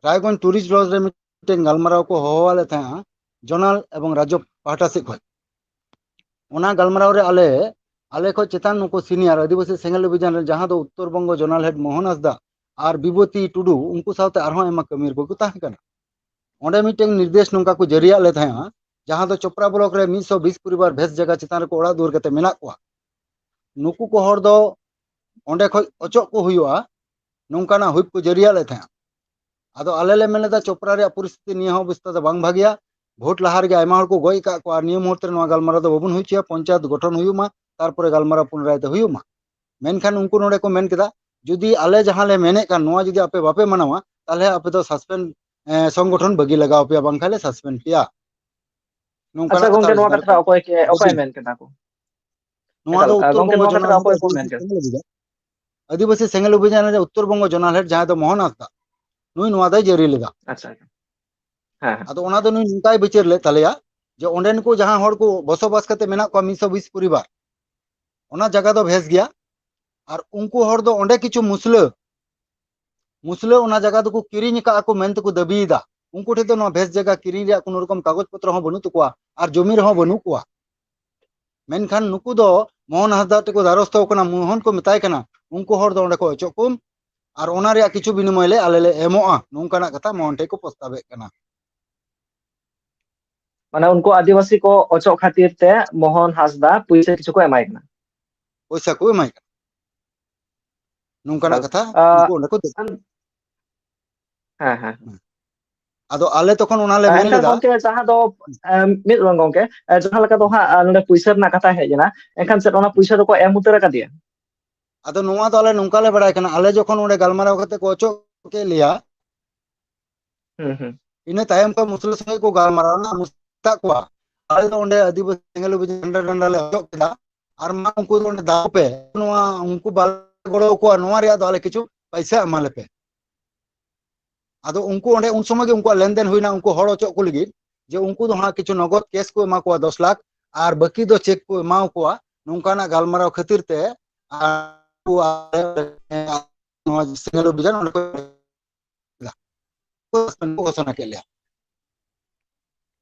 ᱨᱟᱭᱜᱚᱸᱡᱽ ᱴᱩᱨᱤᱥᱴ ᱞᱚᱡᱽ ᱨᱮ ᱢᱤᱫᱴᱮᱱ ᱜᱟᱞᱢᱟᱨᱟᱣ ᱠᱚ ᱦᱚᱦᱚᱣᱟᱞᱮ ᱛᱟᱦᱮᱸᱜᱼᱟ, ᱡᱚᱱᱟᱞ ᱮᱵᱚᱝ ᱨᱟᱡᱽᱡᱚ ᱯᱟᱦᱴᱟ ᱥᱮᱫ ᱠᱷᱚᱱ᱾ ᱚᱱᱟ ᱜᱟᱞᱢᱟᱨᱟᱣ ᱨᱮ ᱟᱞᱮ, ᱟᱞᱮ ᱠᱷᱚᱱ ᱪᱮᱛᱟᱱ ᱱᱩᱠᱩ ᱥᱤᱱᱤᱭᱟᱨ ᱟᱹᱫᱤᱵᱟᱹᱥᱤ ᱥᱮᱸᱜᱮᱞ ᱚᱵᱷᱤᱡᱟᱱ ᱨᱮ, ᱡᱟᱦᱟᱸ ᱫᱚ ᱩᱛᱛᱚᱨ ᱵᱚᱝᱜᱚ ᱡᱚᱱᱟᱞ ᱦᱮᱰ ᱢᱳᱦᱚᱱ ᱦᱟᱸᱥᱫᱟ ᱟᱨ ᱵᱤᱵᱷᱩᱛᱤ ᱴᱩᱰᱩ, ᱩᱱᱠᱩ ᱥᱟᱶᱛᱮ ᱟᱨᱦᱚᱸ ᱟᱭᱢᱟ ᱠᱟᱹᱢᱤᱭᱟᱹ ᱠᱚᱠᱚ ᱛᱟᱦᱮᱸ ᱠᱟᱱᱟ᱾ ᱚᱸᱰᱮ ᱢᱤᱫᱴᱮᱱ ᱱᱤᱨᱫᱮᱥ ᱱᱚᱝᱠᱟ ᱠᱚ ᱡᱟᱹᱨᱤᱭᱟᱜ ᱞᱮ ᱛᱟᱦᱮᱸᱜᱼᱟ, ᱡᱟᱦᱟᱸ ᱫᱚ ᱪᱚᱯᱨᱟ ᱵᱞᱚᱠ ᱨᱮ ᱢᱤᱫ ᱥᱚ ᱵᱤᱥ ᱯᱚᱨᱤᱵᱟᱨ ᱵᱷᱮᱥ ᱡᱟᱭᱜᱟ ᱪᱮᱛᱟᱱ ᱨᱮᱠᱚ ᱚᱲᱟᱜ ᱫᱩᱣᱟᱹᱨ ᱠᱟᱛᱮ ᱢᱮᱱᱟᱜ ᱠᱚᱣᱟ, ᱱᱩᱠᱩ ᱠᱚ ᱦᱚᱲ ᱫᱚ ᱚᱸᱰᱮ ᱠᱷᱚᱱ ᱚᱪᱚᱜ ᱠᱚ ᱦᱩᱭᱩᱜᱼᱟ, ᱱᱚᱝᱠᱟᱱᱟᱜ ᱦᱩᱭᱤᱯ ᱠᱚ ᱡᱟᱹᱨᱤᱭᱟᱜ ᱞᱮ ᱛᱟᱦᱮᱸᱜᱼᱟ᱾ ᱟᱫᱚ ᱟᱞᱮ ᱞᱮ ᱢᱮᱱ ᱞᱮᱫᱟ, ᱪᱚᱯᱨᱟ ᱨᱮᱭᱟᱜ ᱯᱚᱨᱤᱥᱛᱷᱤᱛᱤ ᱱᱤᱭᱟᱹ ᱦᱚᱸ ᱚᱵᱚᱥᱛᱟ ᱫᱚ ᱵᱟᱝ ᱵᱷᱟᱜᱮᱭᱟ, ᱵᱷᱳᱴ ᱞᱟᱦᱟ ᱨᱮᱜᱮ ᱟᱭᱢᱟ ᱦᱚᱲ ᱠᱚ ᱜᱚᱡ ᱟᱠᱟᱫ ᱠᱚᱣᱟ, ᱟᱨ ᱱᱤᱭᱟᱹ ᱢᱩᱦᱩᱨᱛᱮ ᱨᱮ ᱱᱚᱣᱟ ᱜᱟᱞᱢᱟᱨᱟᱣ ᱫᱚ ᱵᱟᱵᱚᱱ ᱦᱩᱭ ᱦᱚᱪᱚᱭᱟ, ᱯᱚᱧᱪᱟᱭᱮᱛ ᱜᱚᱴᱷᱚᱱ ᱦᱩᱭᱩᱜ ᱢᱟ, ᱛᱟᱨᱯᱚᱨᱮ ᱜᱟᱞᱢᱟᱨᱟᱣ ᱯᱩᱱᱨᱟᱭ ᱛᱮ ᱦᱩᱭᱩᱜ ᱢᱟ᱾ ᱢᱮᱱᱠᱷᱟᱱ ᱩᱱᱠᱩ ᱱᱚᱰᱮ ᱠᱚ ᱢᱮᱱ ᱠᱮᱫᱟ, ᱡᱩᱫᱤ ᱟᱞᱮ ᱡᱟᱦᱟᱸ ᱞᱮ ᱢᱮᱱᱮᱫ ᱠᱟᱱ ᱱᱚᱣᱟ ᱡᱩᱫᱤ ᱟᱯᱮ ᱵᱟᱯᱮ ᱢᱟᱱᱟᱣᱟ, ᱛᱟᱦᱞᱮ ᱟᱯᱮ ᱫᱚ ᱥᱟᱥᱯᱮᱱᱰ, ᱮ, ᱥᱚᱝᱜᱚᱴᱷᱚᱱ ᱵᱟᱹᱜᱤ ᱞᱟᱜᱟᱣ ᱯᱮᱭᱟ, ᱵᱟᱝᱠᱷᱟᱱ ᱞᱮ ᱥᱟᱥᱯᱮᱱᱰ ᱯᱮᱭᱟ᱾ ᱱᱚᱝᱠᱟᱱᱟᱜ ᱟᱪᱪᱷᱟ ᱠᱟᱛᱷᱟ ᱜᱚᱝᱠᱮ, ᱟᱞᱮ ᱱᱚᱣᱟ ᱪᱮᱛᱟᱱ ᱠᱟᱛᱷᱟ ᱨᱮᱠᱚ ᱫᱚ ᱚᱠᱚᱭ ᱠᱮ-, ᱚᱠᱚᱭ ᱵᱩᱡᱷᱟᱹᱣ᱾ ᱢᱮᱱ ᱠᱮᱫᱟ ᱠᱚ? ᱱᱚᱣᱟ ᱮᱠᱟᱞ, ᱫᱚ ᱮᱠᱟᱞ᱾ ᱩᱛᱛᱚᱨ ᱜᱚᱝᱠᱮ, ᱵᱚᱝᱜᱚ ᱱᱚᱣᱟ ᱠᱟᱛᱷᱟ ᱡᱚᱱᱟᱞ ᱫᱚ ᱦᱮᱰ ᱚᱠᱚᱭ ᱠᱚ ᱢᱮᱱ ᱠᱮᱫᱟ? ᱟᱹᱫᱤᱵᱟᱹᱥᱤ ᱥᱮᱸᱜᱮᱞ ᱚᱵᱷᱤᱡᱟᱱ ᱨᱮ ᱩᱛᱛᱚᱨ ᱵᱚᱝᱜᱚ ᱡᱚᱱᱟᱞ ᱦᱮᱰ ᱡᱟᱦᱟᱸᱭ ᱫᱚ ᱢᱳᱦᱚᱱ ᱦᱟᱸᱥᱫᱟ, ᱱᱩᱭ ᱱᱚᱣᱟ ᱫᱚᱭ ᱡᱟᱹᱨᱤ ᱞᱮᱫᱟ᱾ ᱟᱪᱪᱷᱟ, ᱟᱪᱪᱷᱟ᱾ ᱦᱮᱸ, ᱦᱮᱸ᱾ ᱟᱫᱚ ᱚᱱᱟ ᱫᱚ ᱱᱩᱭ ᱱᱚᱝᱠᱟᱭ ᱵᱤᱪᱟᱹᱨ ᱞᱮᱫ ᱛᱟᱞᱮᱭᱟ ᱡᱮ ᱚᱸᱰᱮᱱ ᱠᱚ ᱡᱟᱦᱟᱸ ᱦᱚᱲ ᱠᱚ ᱵᱚᱥᱚᱵᱟᱥ ᱠᱟᱛᱮ ᱢᱮᱱᱟᱜ ᱠᱚᱣᱟ ᱢᱤᱫ ᱥᱚ ᱵᱤᱥ ᱯᱚᱨᱤᱵᱟᱨ, ᱚᱱᱟ ᱡᱟᱭᱜᱟ ᱫᱚ ᱵᱷᱮᱥ ᱜᱮᱭᱟ, ᱟᱨ ᱩᱱᱠᱩ ᱦᱚᱲ ᱫᱚ ᱚᱸᱰᱮ ᱠᱤᱪᱷᱩ ᱢᱩᱥᱞᱟᱹ, ᱢᱩᱥᱞᱟᱹ ᱚᱱᱟ ᱡᱟᱭᱜᱟ ᱫᱚᱠᱚ ᱠᱤᱨᱤᱧ ᱟᱠᱟᱫᱼᱟ ᱠᱚ ᱢᱮᱱᱛᱮ ᱠᱚ ᱫᱟᱹᱵᱤᱭᱮᱫᱟ᱾ ᱩᱱᱠᱩ ᱴᱷᱮᱱ ᱫᱚ ᱱᱚᱣᱟ ᱵᱷᱮᱥ ᱡᱟᱭᱜᱟ ᱠᱤᱨᱤᱧ ᱨᱮᱭᱟᱜ ᱠᱳᱱᱳ ᱨᱚᱠᱚᱢ ᱠᱟᱜᱚᱡᱽ ᱯᱚᱛᱨᱚ ᱦᱚᱸ ᱵᱟᱹᱱᱩᱜ ᱛᱟᱠᱚᱣᱟ ᱟᱨ ᱡᱚᱢᱤ ᱨᱮᱦᱚᱸ ᱵᱟᱹᱱᱩᱜ ᱠᱚᱣᱟ᱾ ᱢᱮᱱᱠᱷᱟᱱ ᱱᱩᱠᱩ ᱫᱚ ᱢᱳᱦᱚᱱ ᱦᱟᱸᱥᱫᱟ ᱴᱷᱮᱱ ᱠᱚ ᱫᱟᱨᱚᱥᱛᱚ ᱠᱟᱱᱟ, ᱢᱳᱦᱚᱱ ᱠᱚ ᱢᱮᱛᱟᱭ ᱠᱟᱱᱟ, ᱩᱱᱠᱩ ᱦᱚᱲ ᱫᱚ ᱚᱸᱰᱮ ᱠᱷᱚᱱ ᱚᱪᱚᱜ ᱠᱚᱢ, ᱟᱨ ᱚᱱᱟ ᱨᱮᱭᱟᱜ ᱠᱤᱪᱷᱩ ᱵᱤᱱᱤᱢᱚᱭ ᱞᱮ ᱟᱞᱮ ᱞᱮ ᱮᱢᱚᱜᱼᱟ, ᱱᱚᱝᱠᱟᱱᱟᱜ ᱠᱟᱛᱷᱟ ᱢᱳᱦᱚᱱ ᱴᱷᱮᱱ ᱠᱚ ᱯᱨᱚᱥᱛᱟᱵᱮᱫ ᱠᱟᱱᱟ᱾ ᱢᱟᱱᱮ ᱩᱱᱠᱩ ᱟᱹᱫᱤᱵᱟᱹᱥᱤ ᱠᱚ ᱚᱪᱚᱜ ᱠᱷᱟᱹᱛᱤᱨ ᱛᱮ ᱢᱳᱦᱚᱱ ᱦᱟᱸᱥᱫᱟ ᱯᱩᱭᱥᱟᱹ ᱠᱤᱪᱷᱩ ᱠᱚ ᱮᱢᱟᱭ ᱠᱟᱱᱟ᱾ ᱯᱚᱭᱥᱟ ᱠᱚ ᱮᱢᱟᱭ ᱠᱟᱱᱟ, ᱱᱚᱝᱠᱟᱱᱟᱜ ᱮᱠᱟᱞ᱾ ᱠᱟᱛᱷᱟ ᱟᱸ, ᱩᱱᱠᱩ ᱚᱸᱰᱮ ᱠᱚ ᱫᱟᱹᱵᱤ᱾ ᱦᱮᱸ, ᱦᱮᱸ᱾ ᱟᱫᱚ ᱟᱞᱮ ᱛᱚᱠᱷᱚᱱ ᱚᱱᱟ ᱞᱮ ᱢᱮᱱ ᱮᱱᱠᱷᱟᱱ ᱞᱮᱫᱟ᱾ ᱜᱚᱝᱠᱮ, ᱡᱟᱦᱟᱸ ᱫᱚ, ᱮᱸ, ᱢᱤᱫ ᱵᱟᱝ ᱜᱚᱝᱠᱮ, ᱮᱸ, ᱡᱟᱦᱟᱸ ᱞᱮᱠᱟ ᱫᱚ ᱦᱟᱸᱜ, ᱟᱸ, ᱱᱚᱰᱮ ᱯᱩᱭᱥᱟᱹ ᱨᱮᱱᱟᱜ ᱠᱟᱛᱷᱟ ᱦᱮᱡ ᱮᱱᱟ, ᱮᱱᱠᱷᱟᱱ ᱪᱮᱫ ᱚᱱᱟ ᱯᱩᱭᱥᱟᱹ ᱫᱚᱠᱚ ᱮᱢ ᱩᱛᱟᱹᱨ ᱟᱠᱟᱫᱮᱭᱟ? ᱟᱫᱚ ᱱᱚᱣᱟ ᱫᱚ ᱟᱞᱮ ᱱᱚᱝᱠᱟ ᱞᱮ ᱵᱟᱲᱟᱭ ᱠᱟᱱᱟ, ᱟᱞᱮ ᱡᱚᱠᱷᱚᱱ ᱚᱸᱰᱮ ᱜᱟᱞᱢᱟᱨᱟᱣ ᱠᱟᱛᱮ ᱠᱚ ᱚᱪᱚᱜ ᱠᱮᱫ ᱞᱮᱭᱟ᱾ ᱦᱩᱸ, ᱦᱩᱸ᱾ ᱤᱱᱟᱹ ᱛᱟᱭᱚᱢ ᱠᱷᱚᱱ ᱢᱩᱥᱞᱟᱹ ᱥᱚᱸᱜᱮ ᱠᱚ ᱜᱟᱞᱢᱟᱨᱟᱣ ᱮᱱᱟ, ᱢᱮᱛᱟᱜ ᱠᱚᱣᱟ, "ᱟᱞᱮ ᱫᱚ ᱚᱸᱰᱮ ᱟᱹᱫᱤᱵᱟᱹᱥᱤ ᱥᱮᱸᱜᱮᱞ ᱚᱵᱷᱤᱡᱟᱱ ᱰᱟᱸᱰᱟ ᱰᱟᱸᱰᱟ ᱞᱮ ᱚᱪᱚᱜ ᱠᱮᱫᱟ, ᱟᱨ ᱢᱟ ᱩᱱᱠᱩ ᱫᱚ ᱚᱸᱰᱮ ᱫᱟᱣ ᱯᱮ, ᱱᱚᱣᱟ ᱩᱱᱠᱩ ᱵᱟᱞᱮ ᱜᱚᱲᱚ ᱟᱠᱚᱣᱟ, ᱱᱚᱣᱟ ᱨᱮᱭᱟᱜ ᱫᱚ ᱟᱞᱮ ᱠᱤᱪᱷᱩ ᱯᱟᱭᱥᱟ ᱮᱢᱟ ᱞᱮᱯᱮ᱾" ᱟᱫᱚ ᱩᱱᱠᱩ ᱚᱸᱰᱮ ᱩᱱ ᱥᱚᱢᱚᱭ ᱜᱮ ᱩᱱᱠᱩᱣᱟᱜ ᱞᱮᱱᱫᱮᱱ ᱦᱩᱭᱱᱟ, ᱩᱱᱠᱩ ᱦᱚᱲ ᱚᱪᱚᱜ ᱠᱚ ᱞᱟᱹᱜᱤᱫ, ᱡᱮ ᱩᱱᱠᱩ ᱫᱚ ᱦᱟᱸᱜ ᱠᱤᱪᱷᱩ ᱱᱚᱜᱚᱫ ᱠᱮᱥ ᱠᱚ ᱮᱢᱟ ᱠᱚᱣᱟ ᱫᱚᱥ ᱞᱟᱠᱷ, ᱟᱨ ᱵᱟᱹᱠᱤ ᱫᱚ ᱪᱮᱠ ᱠᱚ ᱮᱢᱟ ᱠᱚᱣᱟ᱾ ᱱᱚᱝᱠᱟᱱᱟᱜ ᱜᱟᱞᱢᱟᱨᱟᱣ ᱠᱷᱟᱹᱛᱤᱨ ᱛᱮ ᱟᱨ ᱱᱚᱣᱟ ᱥᱮᱸᱜᱮᱞ ᱚᱵᱷᱤᱡᱟᱱ ᱚᱸᱰᱮ ᱠᱚ ᱜᱷᱳᱥᱚᱱᱟ ᱠᱮᱫ ᱞᱮᱭᱟ᱾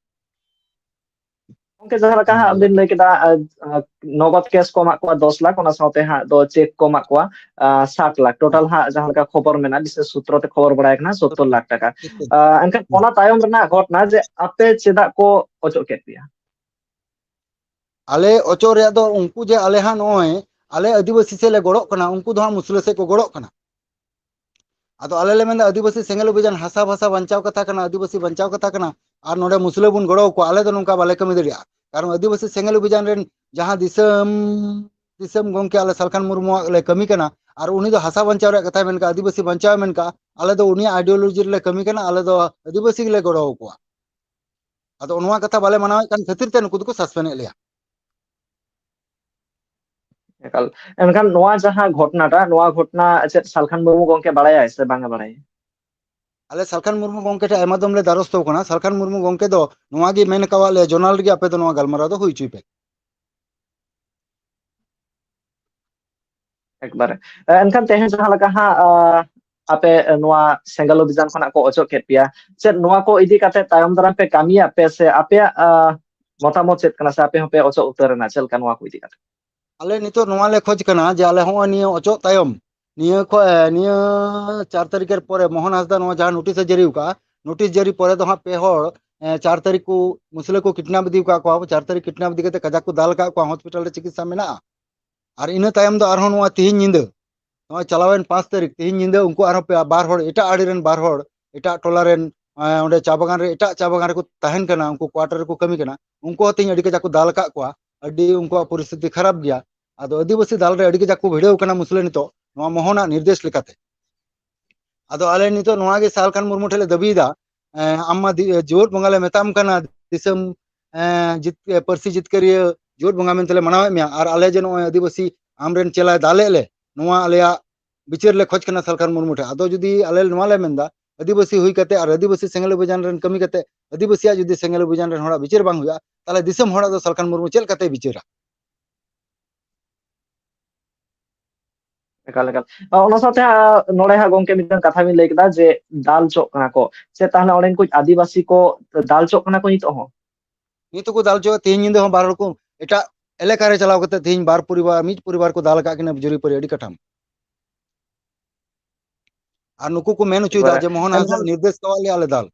ᱜᱚᱝᱠᱮ, ᱡᱟᱦᱟᱸ ᱞᱮᱠᱟ ᱦᱟᱸᱜ ᱵᱤᱱ ᱞᱟᱹᱭ ᱠᱮᱫᱟ, ᱟᱨ, ᱟᱨ, ᱱᱚᱜᱚᱫ ᱠᱮᱥ ᱠᱚ ᱮᱢᱟᱜ ᱠᱚᱣᱟ ᱫᱚᱥ ᱞᱟᱠᱷ, ᱚᱱᱟ ᱥᱟᱶᱛᱮ ᱦᱟᱸᱜ ᱫᱚ ᱪᱮᱠ ᱠᱚ ᱮᱢᱟᱜ ᱠᱚᱣᱟ, ᱟᱨ, ᱥᱟᱛ ᱞᱟᱠᱷ᱾ ᱴᱳᱴᱟᱞ ᱦᱟᱸᱜ ᱡᱟᱦᱟᱸ ᱞᱮᱠᱟ ᱠᱷᱚᱵᱚᱨ ᱢᱮᱱᱟᱜᱼᱟ, ᱵᱤᱥᱮᱥ ᱥᱩᱛᱨᱚ ᱛᱮ ᱠᱷᱚᱵᱚᱨ ᱵᱟᱲᱟᱭ ᱠᱟᱱᱟ ᱥᱚᱛᱛᱚᱨ ᱞᱟᱠᱷ ᱴᱟᱠᱟ᱾ ᱟᱨ, ᱮᱱᱠᱷᱟᱱ ᱚᱱᱟ ᱛᱟᱭᱚᱢ ᱨᱮᱱᱟᱜ ᱜᱷᱚᱴᱚᱱᱟ ᱡᱮ ᱟᱯᱮ ᱪᱮᱫᱟᱜ ᱠᱚ ᱚᱪᱚᱜ ᱠᱮᱫ ᱯᱮᱭᱟ? ᱟᱞᱮ ᱚᱪᱚᱜ ᱨᱮᱭᱟᱜ ᱫᱚ ᱩᱱᱠᱩ ᱡᱮ ᱟᱞᱮ ᱦᱟᱸᱜ ᱱᱚᱜᱼᱚᱭ ᱟᱞᱮ ᱟᱹᱫᱤᱵᱟᱹᱥᱤ ᱥᱮᱫ ᱞᱮ ᱜᱚᱲᱚᱜ ᱠᱟᱱᱟ, ᱩᱱᱠᱩ ᱫᱚ ᱦᱟᱸᱜ ᱢᱩᱥᱞᱟᱹ ᱥᱮᱫ ᱠᱚ ᱜᱚᱲᱚᱜ ᱠᱟᱱᱟ᱾ ᱟᱫᱚ ᱟᱞᱮ ᱞᱮ ᱢᱮᱱᱫᱟ, ᱟᱹᱫᱤᱵᱟᱹᱥᱤ ᱥᱮᱸᱜᱮᱞ ᱚᱵᱷᱤᱡᱟᱱ ᱦᱟᱥᱟ ᱵᱷᱟᱥᱟ ᱵᱟᱧᱪᱟᱣ ᱠᱟᱛᱷᱟ ᱠᱟᱱᱟ, ᱟᱹᱫᱤᱵᱟᱹᱥᱤ ᱵᱟᱧᱪᱟᱣ ᱠᱟᱛᱷᱟ ᱠᱟᱱᱟ, ᱟᱨ ᱱᱚᱰᱮ ᱢᱩᱥᱞᱟᱹ ᱵᱚᱱ ᱜᱚᱲᱚ ᱟᱠᱚᱣᱟ, ᱟᱞᱮ ᱫᱚ ᱱᱚᱝᱠᱟ ᱵᱟᱞᱮ ᱠᱟᱹᱢᱤ ᱫᱟᱲᱮᱭᱟᱜᱼᱟ᱾ ᱠᱟᱨᱚᱱ ᱟᱹᱫᱤᱵᱟᱹᱥᱤ ᱥᱮᱸᱜᱮᱞ ᱚᱵᱷᱤᱡᱟᱱ ᱨᱮᱱ ᱡᱟᱦᱟᱸ ᱫᱤᱥᱚᱢ, ᱫᱤᱥᱚᱢ ᱜᱚᱢᱠᱮ ᱟᱞᱮ ᱥᱟᱞᱠᱷᱟᱱ ᱢᱩᱨᱢᱩᱣᱟᱜ ᱞᱮ ᱠᱟᱹᱢᱤ ᱠᱟᱱᱟ, ᱟᱨ ᱩᱱᱤ ᱫᱚ ᱦᱟᱥᱟ ᱵᱟᱧᱪᱟᱣ ᱨᱮᱭᱟᱜ ᱠᱟᱛᱷᱟᱭ ᱢᱮᱱ ᱠᱟᱜᱼᱟ, ᱟᱹᱫᱤᱵᱟᱹᱥᱤ ᱵᱟᱧᱪᱟᱣ ᱮ ᱢᱮᱱ ᱠᱟᱜᱼᱟ, ᱟᱞᱮ ᱫᱚ ᱩᱱᱤᱭᱟᱜ ideology ᱨᱮᱞᱮ ᱠᱟᱹᱢᱤ ᱠᱟᱱᱟ, ᱟᱞᱮ ᱫᱚ ᱟᱹᱫᱤᱵᱟᱹᱥᱤ ᱜᱮᱞᱮ ᱜᱚᱲᱚ ᱟᱠᱚᱣᱟ᱾ ᱟᱫᱚ ᱱᱚᱣᱟ ᱠᱟᱛᱷᱟ ᱵᱟᱞᱮ ᱢᱟᱱᱟᱣᱮᱫ ᱠᱟᱱ ᱠᱷᱟᱹᱛᱤᱨ ᱛᱮ ᱱᱩᱠᱩ ᱫᱚᱠᱚ ᱥᱟᱥᱯᱮᱱᱰ ᱮᱫ ᱞᱮᱭᱟ᱾ ᱮᱠᱟᱞ᱾ ᱮᱱᱠᱷᱟᱱ ᱱᱚᱣᱟ ᱡᱟᱦᱟᱸ ᱜᱷᱚᱴᱱᱟᱴᱟ, ᱱᱚᱣᱟ ᱜᱷᱚᱴᱱᱟ ᱪᱮᱫ ᱥᱟᱞᱠᱷᱟᱱ ᱢᱩᱨᱢᱩ ᱜᱚᱝᱠᱮ ᱵᱟᱲᱟᱭᱟᱭ ᱥᱮ ᱵᱟᱝ ᱮ ᱵᱟᱲᱟᱭᱟ? ᱟᱞᱮ ᱥᱟᱞᱠᱷᱟᱱ ᱢᱩᱨᱢᱩ ᱜᱚᱝᱠᱮ ᱴᱷᱮᱱ ᱟᱭᱢᱟ ᱫᱚᱢ ᱞᱮ ᱫᱟᱨᱚᱥᱛᱚ ᱠᱟᱱᱟ᱾ ᱥᱟᱞᱠᱷᱟᱱ ᱢᱩᱨᱢᱩ ᱜᱚᱝᱠᱮ ᱫᱚ ᱱᱚᱣᱟ ᱜᱮ ᱢᱮᱱ ᱠᱟᱣᱟᱫ ᱞᱮᱭᱟ, ᱡᱚᱨᱱᱟᱞ ᱨᱮᱜᱮ ᱟᱯᱮ ᱫᱚ ᱱᱚᱣᱟ ᱜᱟᱞᱢᱟᱨᱟᱣ ᱫᱚ ᱦᱩᱭ ᱦᱚᱪᱚᱭ ᱯᱮ᱾ ᱮᱠᱵᱟᱨᱮ᱾ ᱮ, ᱮᱱᱠᱷᱟᱱ ᱛᱮᱦᱮᱧ ᱡᱟᱦᱟᱸ ᱞᱮᱠᱟ ᱦᱟᱸᱜ, ᱟ, ᱟᱯᱮ, ᱮ, ᱱᱚᱣᱟ ᱥᱮᱸᱜᱮᱞ ᱚᱵᱷᱤᱡᱟᱱ ᱠᱷᱚᱱᱟᱜ ᱠᱚ ᱚᱪᱚᱜ ᱠᱮᱫ ᱯᱮᱭᱟ, ᱪᱮᱫ ᱱᱚᱣᱟ ᱠᱚ ᱤᱫᱤ ᱠᱟᱛᱮ ᱛᱟᱭᱚᱢ ᱫᱟᱨᱟᱢ ᱯᱮ ᱠᱟᱹᱢᱤᱭᱟ ᱯᱮ ᱥᱮ ᱟᱯᱮᱭᱟᱜ, ᱟ, ᱢᱚᱛᱟᱢᱚᱛ ᱪᱮᱫ ᱠᱟᱱᱟ ᱥᱮ ᱟᱯᱮ ᱦᱚᱸᱯᱮ ᱚᱪᱚᱜ ᱩᱛᱟᱹᱨ ᱮᱱᱟ? ᱪᱮᱫ ᱞᱮᱠᱟ ᱱᱚᱣᱟ ᱠᱚ ᱤᱫᱤ ᱠᱟᱛᱮ? ᱟᱞᱮ ᱱᱤᱛᱚᱜ ᱱᱚᱣᱟ ᱞᱮ ᱠᱷᱚᱡᱽ ᱠᱟᱱᱟ ᱡᱮ ᱟᱞᱮ ᱦᱚᱸᱜᱼᱚᱭ ᱱᱤᱭᱟᱹ ᱚᱪᱚᱜ ᱛᱟᱭᱚᱢ, ᱱᱤᱭᱟᱹ ᱠᱷᱚ-, ᱮ, ᱱᱤᱭᱟᱹ ᱪᱟᱨ ᱛᱟᱹᱨᱤᱠᱷ ᱮᱨ ᱯᱚᱨᱮ ᱢᱳᱦᱚᱱ ᱦᱟᱸᱥᱫᱟ ᱱᱚᱣᱟ ᱡᱟᱦᱟᱸ ᱱᱳᱴᱤᱥ ᱮ ᱡᱟᱹᱨᱤ ᱟᱠᱟᱫᱼᱟ, ᱱᱳᱴᱤᱥ ᱡᱟᱹᱨᱤ ᱯᱚᱨᱮ ᱫᱚ ᱦᱟᱸᱜ ᱯᱮ ᱦᱚᱲ, ᱮ, ᱪᱟᱨ ᱛᱟᱹᱨᱤᱠᱷ ᱠᱚ ᱢᱩᱥᱞᱟᱹ ᱠᱚ ᱠᱤᱰᱱᱟᱯ ᱤᱫᱤ ᱟᱠᱟᱫ ᱠᱚᱣᱟ, ᱪᱟᱨ ᱛᱟᱹᱨᱤᱠᱷ ᱠᱤᱰᱱᱟᱯ ᱤᱫᱤ ᱠᱟᱛᱮ ᱠᱟᱡᱟᱠ ᱠᱚ ᱫᱟᱞ ᱟᱠᱟᱫ ᱠᱚᱣᱟ, ᱦᱚᱥᱯᱤᱴᱟᱞ ᱨᱮ ᱪᱤᱠᱤᱛᱥᱟ ᱢᱮᱱᱟᱜᱼᱟ᱾ ᱟᱨ ᱤᱱᱟᱹ ᱛᱟᱭᱚᱢ ᱫᱚ ᱟᱨᱦᱚᱸ ᱱᱚᱣᱟ ᱛᱤᱦᱤᱧ ᱧᱤᱫᱟᱹ, ᱱᱚᱣᱟ ᱪᱟᱞᱟᱣᱮᱱ ᱯᱟᱸᱪ ᱛᱟᱹᱨᱤᱠᱷ, ᱛᱤᱦᱤᱧ ᱧᱤᱫᱟᱹ ᱩᱱᱠᱩ ᱟᱨᱦᱚᱸ ᱯᱮ-, ᱵᱟᱨ ᱦᱚᱲ, ᱮᱴᱟᱜ ᱟᱲᱮ ᱨᱮᱱ ᱵᱟᱨ ᱦᱚᱲ, ᱮᱴᱟᱜ ᱴᱚᱞᱟ ᱨᱮᱱ, ᱮ, ᱚᱸᱰᱮ ᱪᱟ ᱵᱟᱜᱟᱱ ᱨᱮ, ᱮᱴᱟᱜ ᱪᱟ ᱵᱟᱜᱟᱱ ᱨᱮᱠᱚ ᱛᱟᱦᱮᱱ ᱠᱟᱱᱟ, ᱩᱱᱠᱩ quarter ᱨᱮᱠᱚ ᱠᱟᱹᱢᱤ ᱠᱟᱱᱟ, ᱩᱱᱠᱩ ᱦᱚᱸ ᱛᱮᱦᱮᱧ ᱟᱹᱰᱤ ᱠᱟᱡᱟᱠ ᱠᱚ ᱫᱟᱞ ᱟᱠᱟᱫ ᱠᱚᱣᱟ᱾ ᱟᱹᱰᱤ ᱩᱱᱠᱩᱣᱟᱜ ᱯᱚᱨᱤᱥᱛᱷᱤᱛᱤ ᱠᱷᱟᱨᱟᱯ ᱜᱮᱭᱟ᱾ ᱟᱫᱚ ᱟᱹᱫᱤᱵᱟᱹᱥᱤ ᱫᱟᱞ ᱨᱮ ᱟᱹᱰᱤ ᱠᱟᱡᱟᱠ ᱠᱚ ᱵᱷᱤᱲᱟᱹᱣ ᱠᱟᱱᱟ ᱢᱩᱥᱞᱟᱹ ᱱᱤᱛᱚᱜ, ᱱᱚᱣᱟ ᱢᱳᱦᱚᱱᱟᱜ ᱱᱤᱨᱫᱮᱥ ᱞᱮᱠᱟᱛᱮ᱾ ᱟᱫᱚ ᱟᱞᱮ ᱱᱤᱛᱚᱜ ᱱᱚᱣᱟ ᱜᱮ ᱥᱟᱞᱠᱷᱟᱱ ᱢᱩᱨᱢᱩ ᱴᱷᱮᱱ ᱞᱮ ᱫᱟᱹᱵᱤᱭᱮᱫᱟ, ᱮᱸ, ᱟᱢ ᱢᱟ ᱫᱤ-, ᱡᱳᱴ ᱵᱚᱸᱜᱟ ᱞᱮ ᱢᱮᱛᱟᱢ ᱠᱟᱱᱟ, ᱫᱤᱥᱚᱢ, ᱮᱸ, ᱡᱤᱛ-, ᱮ, ᱯᱟᱹᱨᱥᱤ ᱡᱤᱛᱠᱟᱹᱨᱤᱭᱟᱹ ᱡᱳᱴ ᱵᱚᱸᱜᱟ ᱢᱮᱱᱛᱮ ᱞᱮ ᱢᱟᱱᱟᱣᱮᱫ ᱢᱮᱭᱟ, ᱟᱨ ᱟᱞᱮ ᱡᱮ ᱱᱚᱜᱼᱚᱭ ᱟᱹᱫᱤᱵᱟᱹᱥᱤ ᱟᱢᱨᱮᱱ ᱪᱮᱞᱟᱭ ᱫᱟᱞᱮᱫ ᱞᱮ, ᱱᱚᱣᱟ ᱟᱞᱮᱭᱟᱜ ᱵᱤᱪᱟᱹᱨ ᱞᱮ ᱠᱷᱚᱡᱽ ᱠᱟᱱᱟ ᱥᱟᱞᱠᱷᱟᱱ ᱢᱩᱨᱢᱩ ᱴᱷᱮᱱ᱾ ᱟᱫᱚ ᱡᱩᱫᱤ ᱟᱞᱮ ᱱᱚᱣᱟ ᱞᱮ ᱢᱮᱱᱫᱟ, ᱟᱹᱫᱤᱵᱟᱹᱥᱤ ᱦᱩᱭ ᱠᱟᱛᱮ ᱟᱨ ᱟᱹᱫᱤᱵᱟᱹᱥᱤ ᱥᱮᱸᱜᱮᱞ ᱚᱵᱷᱤᱡᱟᱱ ᱨᱮᱱ ᱠᱟᱹᱢᱤ ᱠᱟᱛᱮ, ᱟᱹᱫᱤᱵᱟᱹᱥᱤᱭᱟᱜ ᱡᱩᱫᱤ ᱥᱮᱸᱜᱮᱞ ᱚᱵᱷᱤᱡᱟᱱ ᱨᱮᱱ ᱦᱚᱲᱟᱜ ᱵᱤᱪᱟᱹᱨ ᱵᱟᱝ ᱦᱩᱭᱩᱜᱼᱟ, ᱛᱟᱦᱞᱮ ᱫᱤᱥᱚᱢ ᱦᱚᱲᱟᱜ ᱫᱚ ᱥᱟᱞᱠᱷᱟᱱ ᱢᱩᱨᱢᱩ ᱪᱮᱫ ᱞᱮᱠᱟᱛᱮᱭ ᱵᱤᱪᱟᱹᱨᱟ? ᱮᱠᱟᱞ, ᱮᱠᱟᱞ᱾ ᱟ, ᱚᱱᱟ ᱥᱟᱶᱛᱮ, ᱟ, ᱱᱚᱰᱮ ᱦᱟᱸᱜ ᱜᱚᱝᱠᱮ ᱢᱤᱫᱴᱟᱝ ᱠᱟᱛᱷᱟ ᱵᱤᱱ ᱞᱟᱹᱭ ᱠᱮᱫᱟ ᱡᱮ ᱫᱟᱞ ᱪᱚᱜ ᱠᱟᱱᱟ ᱠᱚ, ᱥᱮ ᱛᱟᱦᱞᱮ ᱚᱸᱰᱮᱱ ᱠᱚ ᱟᱹᱫᱤᱵᱟᱹᱥᱤ ᱠᱚ ᱫᱟᱞ ᱪᱚᱜ ᱠᱟᱱᱟ ᱠᱚ ᱱᱤᱛᱚᱜ ᱦᱚᱸ? ᱱᱤᱛ ᱦᱚᱸᱠᱚ ᱫᱟᱞ ᱪᱚᱜ, ᱛᱮᱦᱮᱧ ᱧᱤᱫᱟᱹ ᱦᱚᱸ ᱵᱟᱨ ᱦᱚᱲ ᱠᱚ ᱮᱴᱟᱜ ᱮᱞᱟᱠᱟ ᱨᱮ ᱪᱟᱞᱟᱣ ᱠᱟᱛᱮ ᱛᱮᱦᱮᱧ ᱵᱟᱨ ᱯᱚᱨᱤᱵᱟᱨ, ᱢᱤᱫ ᱯᱚᱨᱤᱵᱟᱨ ᱠᱚ ᱫᱟᱞ ᱟᱠᱟᱫ ᱠᱤᱱᱟ ᱡᱩᱨᱤᱯᱟᱹᱨᱤ ᱟᱹᱰᱤ ᱠᱟᱴᱷᱟᱢ᱾ ᱟᱨ ᱱᱩᱠᱩ ᱠᱚ ᱢᱮᱱ ᱦᱚᱪᱚᱭᱮᱫᱟ ᱮᱠᱵᱟᱨᱮ᱾ ᱡᱮ ᱢᱳᱦᱚᱱ ᱦᱟᱸᱥᱫᱟ ᱮᱱᱠᱷᱟᱱ ᱱᱤᱨᱫᱮᱥ ᱠᱟᱣᱟᱫ ᱞᱮᱭᱟ ᱟᱞᱮ ᱫᱟᱞ᱾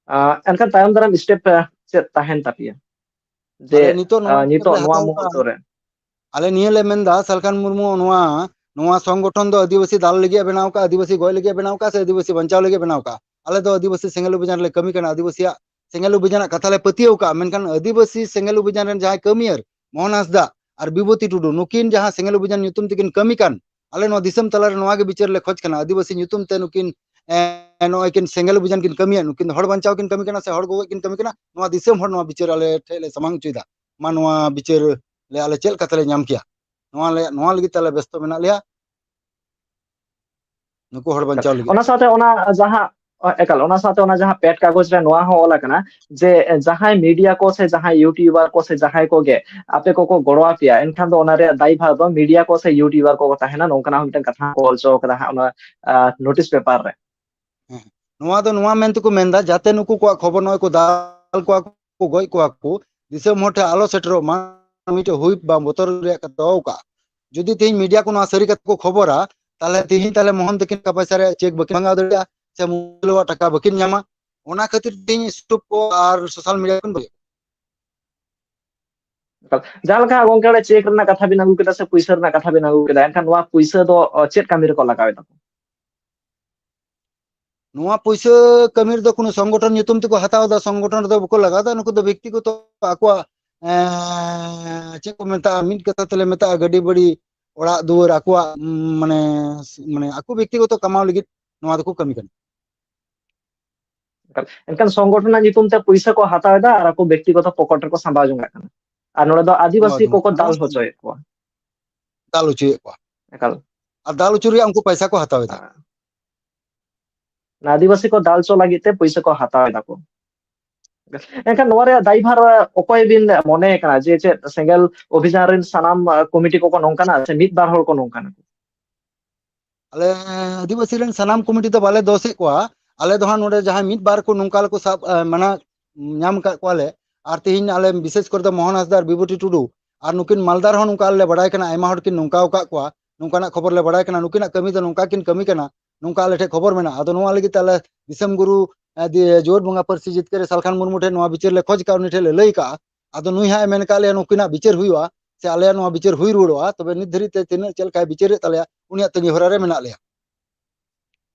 ᱟ, ᱮᱱᱠᱷᱟᱱ ᱛᱟᱭᱚᱢ ᱫᱟᱨᱟᱢ step, ᱟ, ᱪᱮᱫ ᱛᱟᱦᱮᱱ ᱛᱟᱯᱮᱭᱟ? ᱡᱮ, ᱟᱞᱮ ᱱᱤᱛᱚᱜ ᱱᱚᱣᱟ ᱟ, step ᱱᱤᱛᱚᱜ ᱞᱮ ᱱᱚᱣᱟ ᱦᱟᱛᱟᱣ ᱠᱟᱜᱼᱟ᱾ ᱢᱩᱦᱩᱨᱛᱚ ᱨᱮ᱾ ᱟᱞᱮ ᱱᱤᱭᱟᱹ ᱞᱮ ᱢᱮᱱᱫᱟ, ᱥᱟᱞᱠᱷᱟᱱ ᱢᱩᱨᱢᱩ ᱱᱚᱣᱟ, ᱱᱚᱣᱟ ᱥᱚᱝᱜᱚᱴᱷᱚᱱ ᱫᱚ ᱟᱹᱫᱤᱵᱟᱹᱥᱤ ᱫᱟᱞ ᱞᱟᱹᱜᱤᱫ ᱮ ᱵᱮᱱᱟᱣ ᱠᱟᱜᱼᱟ, ᱟᱹᱫᱤᱵᱟᱹᱥᱤ ᱜᱚᱡ ᱞᱟᱹᱜᱤᱫ ᱮ ᱵᱮᱱᱟᱣ ᱠᱟᱜᱼᱟ, ᱥᱮ ᱟᱹᱫᱤᱵᱟᱹᱥᱤ ᱵᱟᱧᱪᱟᱣ ᱞᱟᱹᱜᱤᱫ ᱮ ᱵᱮᱱᱟᱣ ᱠᱟᱜᱼᱟ? ᱟᱞᱮ ᱫᱚ ᱟᱹᱫᱤᱵᱟᱹᱥᱤ ᱥᱮᱸᱜᱮᱞ ᱚᱵᱷᱤᱡᱟᱱ ᱨᱮᱞᱮ ᱠᱟᱹᱢᱤ ᱠᱟᱱᱟ, ᱟᱹᱫᱤᱵᱟᱹᱥᱤᱭᱟᱜ ᱥᱮᱸᱜᱮᱞ ᱚᱵᱷᱤᱡᱟᱱᱟᱜ ᱠᱟᱛᱷᱟ ᱞᱮ ᱯᱟᱹᱛᱭᱟᱹᱣ ᱠᱟᱜᱼᱟ, ᱢᱮᱱᱠᱷᱟᱱ ᱟᱹᱫᱤᱵᱟᱹᱥᱤ ᱥᱮᱸᱜᱮᱞ ᱚᱵᱷᱤᱡᱟᱱ ᱨᱮᱱ ᱡᱟᱦᱟᱸᱭ ᱠᱟᱹᱢᱤᱭᱟᱹᱨ, ᱢᱳᱦᱚᱱ ᱦᱟᱸᱥᱫᱟ ᱟᱨ ᱵᱤᱵᱷᱩᱛᱤ ᱴᱩᱰᱩ, ᱱᱩᱠᱤᱱ ᱡᱟᱦᱟᱸ ᱥᱮᱸᱜᱮᱞ ᱚᱵᱷᱤᱡᱟᱱ ᱧᱩᱛᱩᱢ ᱛᱮᱠᱤᱱ ᱠᱟᱹᱢᱤ ᱠᱟᱱ, ᱟᱞᱮ ᱱᱚᱣᱟ ᱫᱤᱥᱚᱢ ᱛᱟᱞᱟᱨᱮ ᱱᱚᱣᱟ ᱜᱮ ᱵᱤᱪᱟᱹᱨ ᱞᱮ ᱠᱷᱚᱡᱽ ᱠᱟᱱᱟ, ᱟᱹᱫᱤᱵᱟᱹᱥᱤ ᱧᱩᱛᱩᱢ ᱛᱮ ᱱᱩᱠᱤᱱ, ᱮ, ᱱᱚᱜᱼᱚᱭ ᱠᱤᱱ ᱥᱮᱸᱜᱮᱞ ᱚᱵᱷᱤᱡᱟᱱ ᱠᱤᱱ ᱠᱟᱹᱢᱤᱭᱟ, ᱱᱩᱠᱤᱱ ᱫᱚ ᱦᱚᱲ ᱵᱟᱧᱪᱟᱣ ᱠᱤᱱ ᱠᱟᱹᱢᱤ ᱠᱟᱱᱟ ᱥᱮ ᱦᱚᱲ ᱜᱚᱡ ᱠᱤᱱ ᱠᱟᱹᱢᱤ ᱠᱟᱱᱟ? ᱱᱚᱣᱟ ᱫᱤᱥᱚᱢ ᱦᱚᱲ ᱱᱚᱣᱟ ᱵᱤᱪᱟᱹᱨ ᱟᱞᱮ ᱴᱷᱮᱡ ᱞᱮ ᱥᱟᱢᱟᱝ ᱦᱚᱪᱚᱭᱮᱫᱟ᱾ ᱢᱟ ᱱᱚᱣᱟ ᱵᱤᱪᱟᱹᱨ ᱞᱮ ᱟᱞᱮ ᱪᱮᱫ ᱞᱮᱠᱟᱛᱮ ᱞᱮ ᱧᱟᱢ ᱠᱮᱭᱟ, ᱱᱚᱣᱟ ᱞᱮ, ᱱᱚᱣᱟ ᱞᱟᱹᱜᱤᱫ ᱛᱮ ᱟᱞᱮ ᱵᱮᱥᱛᱚ ᱢᱮᱱᱟᱜ ᱞᱮᱭᱟ ᱱᱩᱠᱩ ᱦᱚᱲ ᱮᱠᱟᱞ᱾ ᱵᱟᱧᱪᱟᱣ ᱞᱟᱹᱜᱤᱫ ᱚᱱᱟ ᱛᱮ᱾ ᱥᱟᱶᱛᱮ ᱚᱱᱟ ᱡᱟᱦᱟᱸ, ᱮᱠᱟᱞ, ᱚᱱᱟ ᱥᱟᱶᱛᱮ ᱚᱱᱟ ᱡᱟᱦᱟᱸ ᱯᱮᱴ ᱠᱟᱜᱚᱡᱽ ᱨᱮ ᱱᱚᱣᱟ ᱦᱚᱸ ᱚᱞ ᱟᱠᱟᱱᱟ ᱡᱮ ᱡᱟᱦᱟᱸᱭ ᱢᱤᱰᱤᱭᱟ ᱠᱚ ᱥᱮ ᱡᱟᱦᱟᱸᱭ ᱭᱩᱴᱩᱵᱟᱨ ᱠᱚ ᱥᱮ ᱡᱟᱦᱟᱸᱭ ᱠᱚᱜᱮ ᱟᱯᱮ ᱠᱚᱠᱚ ᱜᱚᱲᱚ ᱟᱯᱮᱭᱟ, ᱮᱱᱠᱷᱟᱱ ᱫᱚ ᱚᱱᱟ ᱨᱮᱭᱟᱜ ᱫᱟᱭᱵᱷᱟᱨ ᱫᱚ ᱢᱤᱰᱤᱭᱟ ᱠᱚ ᱥᱮ ᱭᱩᱴᱩᱵᱟᱨ ᱠᱚᱠᱚ ᱛᱟᱦᱮᱱᱟ, ᱱᱚᱝᱠᱟᱱᱟᱜ ᱦᱚᱸ ᱢᱤᱫᱴᱟᱝ ᱠᱟᱛᱷᱟ ᱠᱚ ᱚᱞ ᱦᱚᱪᱚ ᱠᱟᱫᱟ ᱦᱟᱸᱜ ᱚᱱᱟ, ᱟ, ᱱᱳᱴᱤᱥ ᱯᱮᱯᱟᱨ ᱨᱮ᱾ ᱦᱮᱸ᱾ ᱱᱚᱣᱟ ᱫᱚ ᱱᱚᱣᱟ ᱢᱮᱱ ᱛᱮᱠᱚ ᱢᱮᱱᱫᱟ, ᱡᱟᱛᱮ ᱱᱩᱠᱩ ᱠᱚᱣᱟᱜ ᱠᱷᱚᱵᱚᱨ, ᱱᱚᱜᱼᱚᱭ ᱠᱚ ᱫᱟᱞ ᱠᱚᱣᱟ ᱠᱚ, ᱜᱚᱡ ᱠᱚᱣᱟ ᱠᱚ, ᱫᱤᱥᱚᱢ ᱦᱚᱲ ᱴᱷᱮᱱ ᱟᱞᱚ ᱥᱮᱴᱮᱨᱚᱜ ᱢᱟ, ᱢᱤᱫᱴᱮᱡ ᱦᱩᱭ ᱵᱟᱝ ᱵᱚᱛᱚᱨ ᱨᱮᱭᱟᱜ ᱠᱟᱛᱷᱟ ᱫᱚᱦᱚ ᱠᱟᱜᱼᱟ᱾ ᱡᱩᱫᱤ ᱛᱮᱦᱮᱧ ᱢᱤᱰᱤᱭᱟ ᱠᱚ ᱱᱚᱣᱟ ᱥᱟᱹᱨᱤ ᱠᱟᱛᱷᱟ ᱠᱚ ᱠᱷᱚᱵᱚᱨᱟ, ᱛᱟᱦᱞᱮ ᱛᱮᱦᱮᱧ ᱛᱟᱦᱞᱮ ᱢᱳᱦᱚᱱ ᱛᱟᱹᱠᱤᱱ ᱴᱟᱠᱟ ᱯᱚᱭᱥᱟ ᱨᱮᱭᱟᱜ ᱪᱮᱠ ᱵᱟᱹᱠᱤᱱ ᱵᱷᱟঙᱟᱣ ᱫᱟᱲᱮᱭᱟᱜᱼᱟ, ᱥᱮ ᱢᱩᱞᱚᱣᱟᱜ ᱴᱟᱠᱟ ᱵᱟᱹᱠᱤᱱ ᱧᱟᱢᱟ᱾ ᱚᱱᱟ ᱠᱷᱟᱹᱛᱤᱨ ᱛᱮᱦᱮᱧ YouTube ᱠᱚ ᱟᱨ ᱥᱳᱥᱟᱞ ᱢᱤᱰᱤᱭᱟ ᱠᱚ ᱵᱟᱹᱜᱤ᱾ ᱡᱟᱦᱟᱸ ᱞᱮᱠᱟ ᱜᱚᱝᱠᱮ ᱚᱸᱰᱮ ᱪᱮᱠ ᱨᱮᱱᱟᱜ ᱠᱟᱛᱷᱟ ᱵᱤᱱ ᱟᱹᱜᱩ ᱠᱮᱫᱟ ᱥᱮ ᱯᱩᱭᱥᱟᱹ ᱨᱮᱱᱟᱜ ᱠᱟᱛᱷᱟ ᱵᱤᱱ ᱟᱹᱜᱩ ᱠᱮᱫᱟ, ᱮᱱᱠᱷᱟᱱ ᱱᱚᱣᱟ ᱯᱩᱭᱥᱟᱹ ᱫᱚ, ᱚ, ᱪᱮᱫ ᱠᱟᱹᱢᱤ ᱨᱮᱠᱚ ᱞᱟᱜᱟᱣ ᱮᱫᱟ ᱠᱚ? ᱱᱚᱣᱟ ᱯᱩᱭᱥᱟᱹ ᱠᱟᱹᱢᱤ ᱨᱮᱫᱚ ᱠᱳᱱᱳ ᱥᱚᱝᱜᱚᱴᱷᱚᱱ ᱧᱩᱛᱩᱢ ᱛᱮᱠᱚ ᱦᱟᱛᱟᱣ ᱮᱫᱟ, ᱥᱚᱝᱜᱚᱴᱷᱚᱱ ᱨᱮᱫᱚ ᱵᱟᱠᱚ ᱞᱟᱜᱟᱣ ᱮᱫᱟ᱾ ᱱᱩᱠᱩ ᱫᱚ ᱵᱮᱠᱛᱤᱜᱚᱛᱚ ᱟᱠᱚᱣᱟᱜ, ᱮᱸ, ᱪᱮᱫ ᱠᱚ ᱢᱮᱛᱟᱜᱼᱟ, ᱢᱤᱫ ᱠᱟᱛᱷᱟ ᱛᱮᱞᱮ ᱢᱮᱛᱟᱜᱼᱟ, ᱜᱟᱹᱰᱤ ᱵᱟᱹᱲᱤ, ᱚᱲᱟᱜ ᱫᱩᱣᱟᱹᱨ ᱟᱠᱚᱣᱟᱜ, ᱩᱢ, ᱢᱟᱱᱮ, ᱢᱟᱱᱮ ᱟᱠᱚ ᱵᱮᱠᱛᱤᱜᱚᱛᱚ ᱠᱟᱢᱟᱣ ᱞᱟᱹᱜᱤᱫ ᱱᱚᱣᱟ ᱫᱚᱠᱚ ᱠᱟᱹᱢᱤ ᱠᱟᱱᱟ᱾ ᱮᱱᱠᱷᱟᱱ ᱥᱚᱝᱜᱚᱴᱷᱚᱱ ᱨᱮᱱᱟᱜ ᱧᱩᱛᱩᱢ ᱛᱮ ᱯᱩᱭᱥᱟᱹ ᱠᱚ ᱦᱟᱛᱟᱣ ᱮᱫᱟ ᱟᱨ ᱟᱠᱚ ᱵᱮᱠᱛᱤᱜᱚᱛᱚ ᱯᱚᱠᱚᱴ ᱨᱮᱠᱚ ᱥᱟᱢᱵᱟᱣ ᱡᱚᱝᱟᱜ ᱠᱟᱱᱟ᱾ ᱟᱨ ᱱᱚᱰᱮ ᱫᱚ ᱟᱹᱫᱤᱵᱟᱹᱥᱤ ᱦᱳᱭ, ᱦᱳᱭ᱾ ᱠᱚᱠᱚ ᱫᱟᱞ ᱦᱚᱪᱚᱭᱮᱫ ᱠᱚᱣᱟ᱾ ᱫᱟᱞ ᱦᱚᱪᱚᱭᱮᱫ ᱠᱚᱣᱟ᱾ ᱮᱠᱟᱞ᱾ ᱟᱨ ᱫᱟᱞ ᱦᱚᱪᱚ ᱨᱮᱭᱟᱜ ᱩᱱᱠᱩ ᱯᱚᱭᱥᱟ ᱠᱚ ᱦᱟᱛᱟᱣ ᱮᱫᱟ᱾ ᱦᱮᱸ᱾ ᱟᱹᱫᱤᱵᱟᱹᱥᱤ ᱠᱚ ᱫᱟᱞ ᱦᱚᱪᱚ ᱞᱟᱹᱜᱤᱫ ᱛᱮ ᱯᱩᱭᱥᱟᱹ ᱠᱚ ᱦᱟᱛᱟᱣ ᱮᱫᱟ ᱠᱚ᱾ ᱮᱱᱠᱷᱟᱱ ᱱᱚᱣᱟ ᱨᱮᱭᱟᱜ ᱫᱟᱭᱵᱷᱟᱨ, ᱟᱸ, ᱚᱠᱚᱭ ᱵᱤᱱ ᱢᱚᱱᱮ ᱠᱟᱱᱟ ᱡᱮ ᱪᱮᱫ ᱥᱮᱸᱜᱮᱞ ᱚᱵᱷᱤᱡᱟᱱ ᱨᱮᱱ ᱥᱟᱱᱟᱢ, ᱟᱸ, ᱠᱚᱢᱤᱴᱤ ᱠᱚᱠᱚ ᱱᱚᱝᱠᱟᱱᱟ ᱥᱮ ᱢᱤᱫ ᱵᱟᱨ ᱦᱚᱲ ᱠᱚ ᱱᱚᱝᱠᱟᱱᱟ ᱠᱚ? ᱟᱞᱮ ᱟᱹᱫᱤᱵᱟᱹᱥᱤ ᱨᱮᱱ ᱥᱟᱱᱟᱢ ᱠᱚᱢᱤᱴᱤ ᱫᱚ ᱵᱟᱞᱮ ᱫᱳᱥᱮᱫ ᱠᱚᱣᱟ᱾ ᱟᱞᱮ ᱫᱚ ᱦᱟᱸᱜ ᱱᱚᱰᱮ ᱡᱟᱦᱟᱸᱭ ᱢᱤᱫ ᱵᱟᱨ ᱠᱚ ᱱᱚᱝᱠᱟ ᱞᱮᱠᱚ ᱥᱟᱵ, ᱟᱸ, ᱢᱟᱱᱟ ᱧᱟᱢ ᱟᱠᱟᱫ ᱠᱚᱣᱟᱞᱮ᱾ ᱟᱨ ᱛᱮᱦᱮᱧ ᱟᱞᱮ ᱵᱤᱥᱮᱥ ᱠᱚᱨᱮ ᱫᱚ ᱢᱳᱦᱚᱱ ᱦᱟᱸᱥᱫᱟ ᱟᱨ ᱵᱤᱵᱷᱩᱛᱤ ᱴᱩᱰᱩ ᱟᱨ ᱱᱩᱠᱤᱱ ᱢᱟᱞᱫᱟ ᱨᱮᱦᱚᱸ ᱱᱚᱝᱠᱟ ᱟᱞᱮ ᱞᱮ ᱵᱟᱲᱟᱭ ᱠᱟᱱᱟ, ᱟᱭᱢᱟ ᱦᱚᱲ ᱠᱤᱱ ᱱᱚᱝᱠᱟ ᱟᱠᱟᱫ ᱠᱚᱣᱟ, ᱱᱚᱝᱠᱟᱱᱟᱜ ᱠᱷᱚᱵᱚᱨ ᱞᱮ ᱵᱟᱲᱟᱭ ᱠᱟᱱᱟ, ᱱᱩᱠᱤᱱᱟᱜ ᱠᱟᱹᱢᱤ ᱫᱚ ᱱᱚᱝᱠᱟ ᱠᱤᱱ ᱠᱟᱹᱢᱤ ᱠᱟᱱᱟ, ᱱᱚᱝᱠᱟ ᱟᱞᱮ ᱴᱷᱮᱱ ᱠᱷᱚᱵᱚᱨ ᱢᱮᱱᱟᱜᱼᱟ᱾ ᱟᱫᱚ ᱱᱚᱣᱟ ᱞᱟᱹᱜᱤᱫ ᱛᱮ ᱟᱞᱮ ᱫᱤᱥᱚᱢ ᱜᱩᱨᱩ, ᱮ, ᱫᱤ-, ᱡᱩᱣᱟᱹᱱ ᱵᱚᱸᱜᱟ ᱯᱟᱹᱨᱥᱤ ᱡᱤᱛᱠᱟᱹᱨ ᱨᱮ ᱥᱟᱞᱠᱷᱟᱱ ᱢᱩᱨᱢᱩ ᱴᱷᱮᱱ ᱱᱚᱣᱟ ᱵᱤᱪᱟᱹᱨ ᱞᱮ ᱠᱷᱚᱡᱽ ᱠᱟᱜᱼᱟ, ᱩᱱᱤ ᱴᱷᱮᱱ ᱞᱮ ᱞᱟᱹᱭ ᱠᱟᱜᱼᱟ᱾ ᱟᱫᱚ ᱱᱩᱭ ᱦᱟᱸᱜ ᱮ ᱢᱮᱱ ᱠᱟᱜ ᱞᱮᱭᱟ ᱱᱩᱠᱤᱱᱟᱜ ᱵᱤᱪᱟᱹᱨ ᱦᱩᱭᱩᱜᱼᱟ ᱥᱮ ᱟᱞᱮᱭᱟᱜ ᱱᱚᱣᱟ ᱵᱤᱪᱟᱹᱨ ᱦᱩᱭ ᱨᱩᱣᱟᱹᱲᱚᱜᱼᱟ, ᱛᱚᱵᱮ ᱱᱤᱛ ᱫᱷᱟᱹᱨᱤᱡ ᱛᱮ ᱛᱤᱱᱟᱹᱜ ᱪᱮᱫ ᱞᱮᱠᱟᱭ ᱵᱤᱪᱟᱹᱨᱮᱫ ᱛᱟᱞᱮᱭᱟ, ᱩᱱᱤᱭᱟᱜ ᱛᱟᱺᱜᱤ ᱦᱚᱨᱟ ᱨᱮ ᱢᱮᱱᱟᱜ ᱞᱮᱭᱟ᱾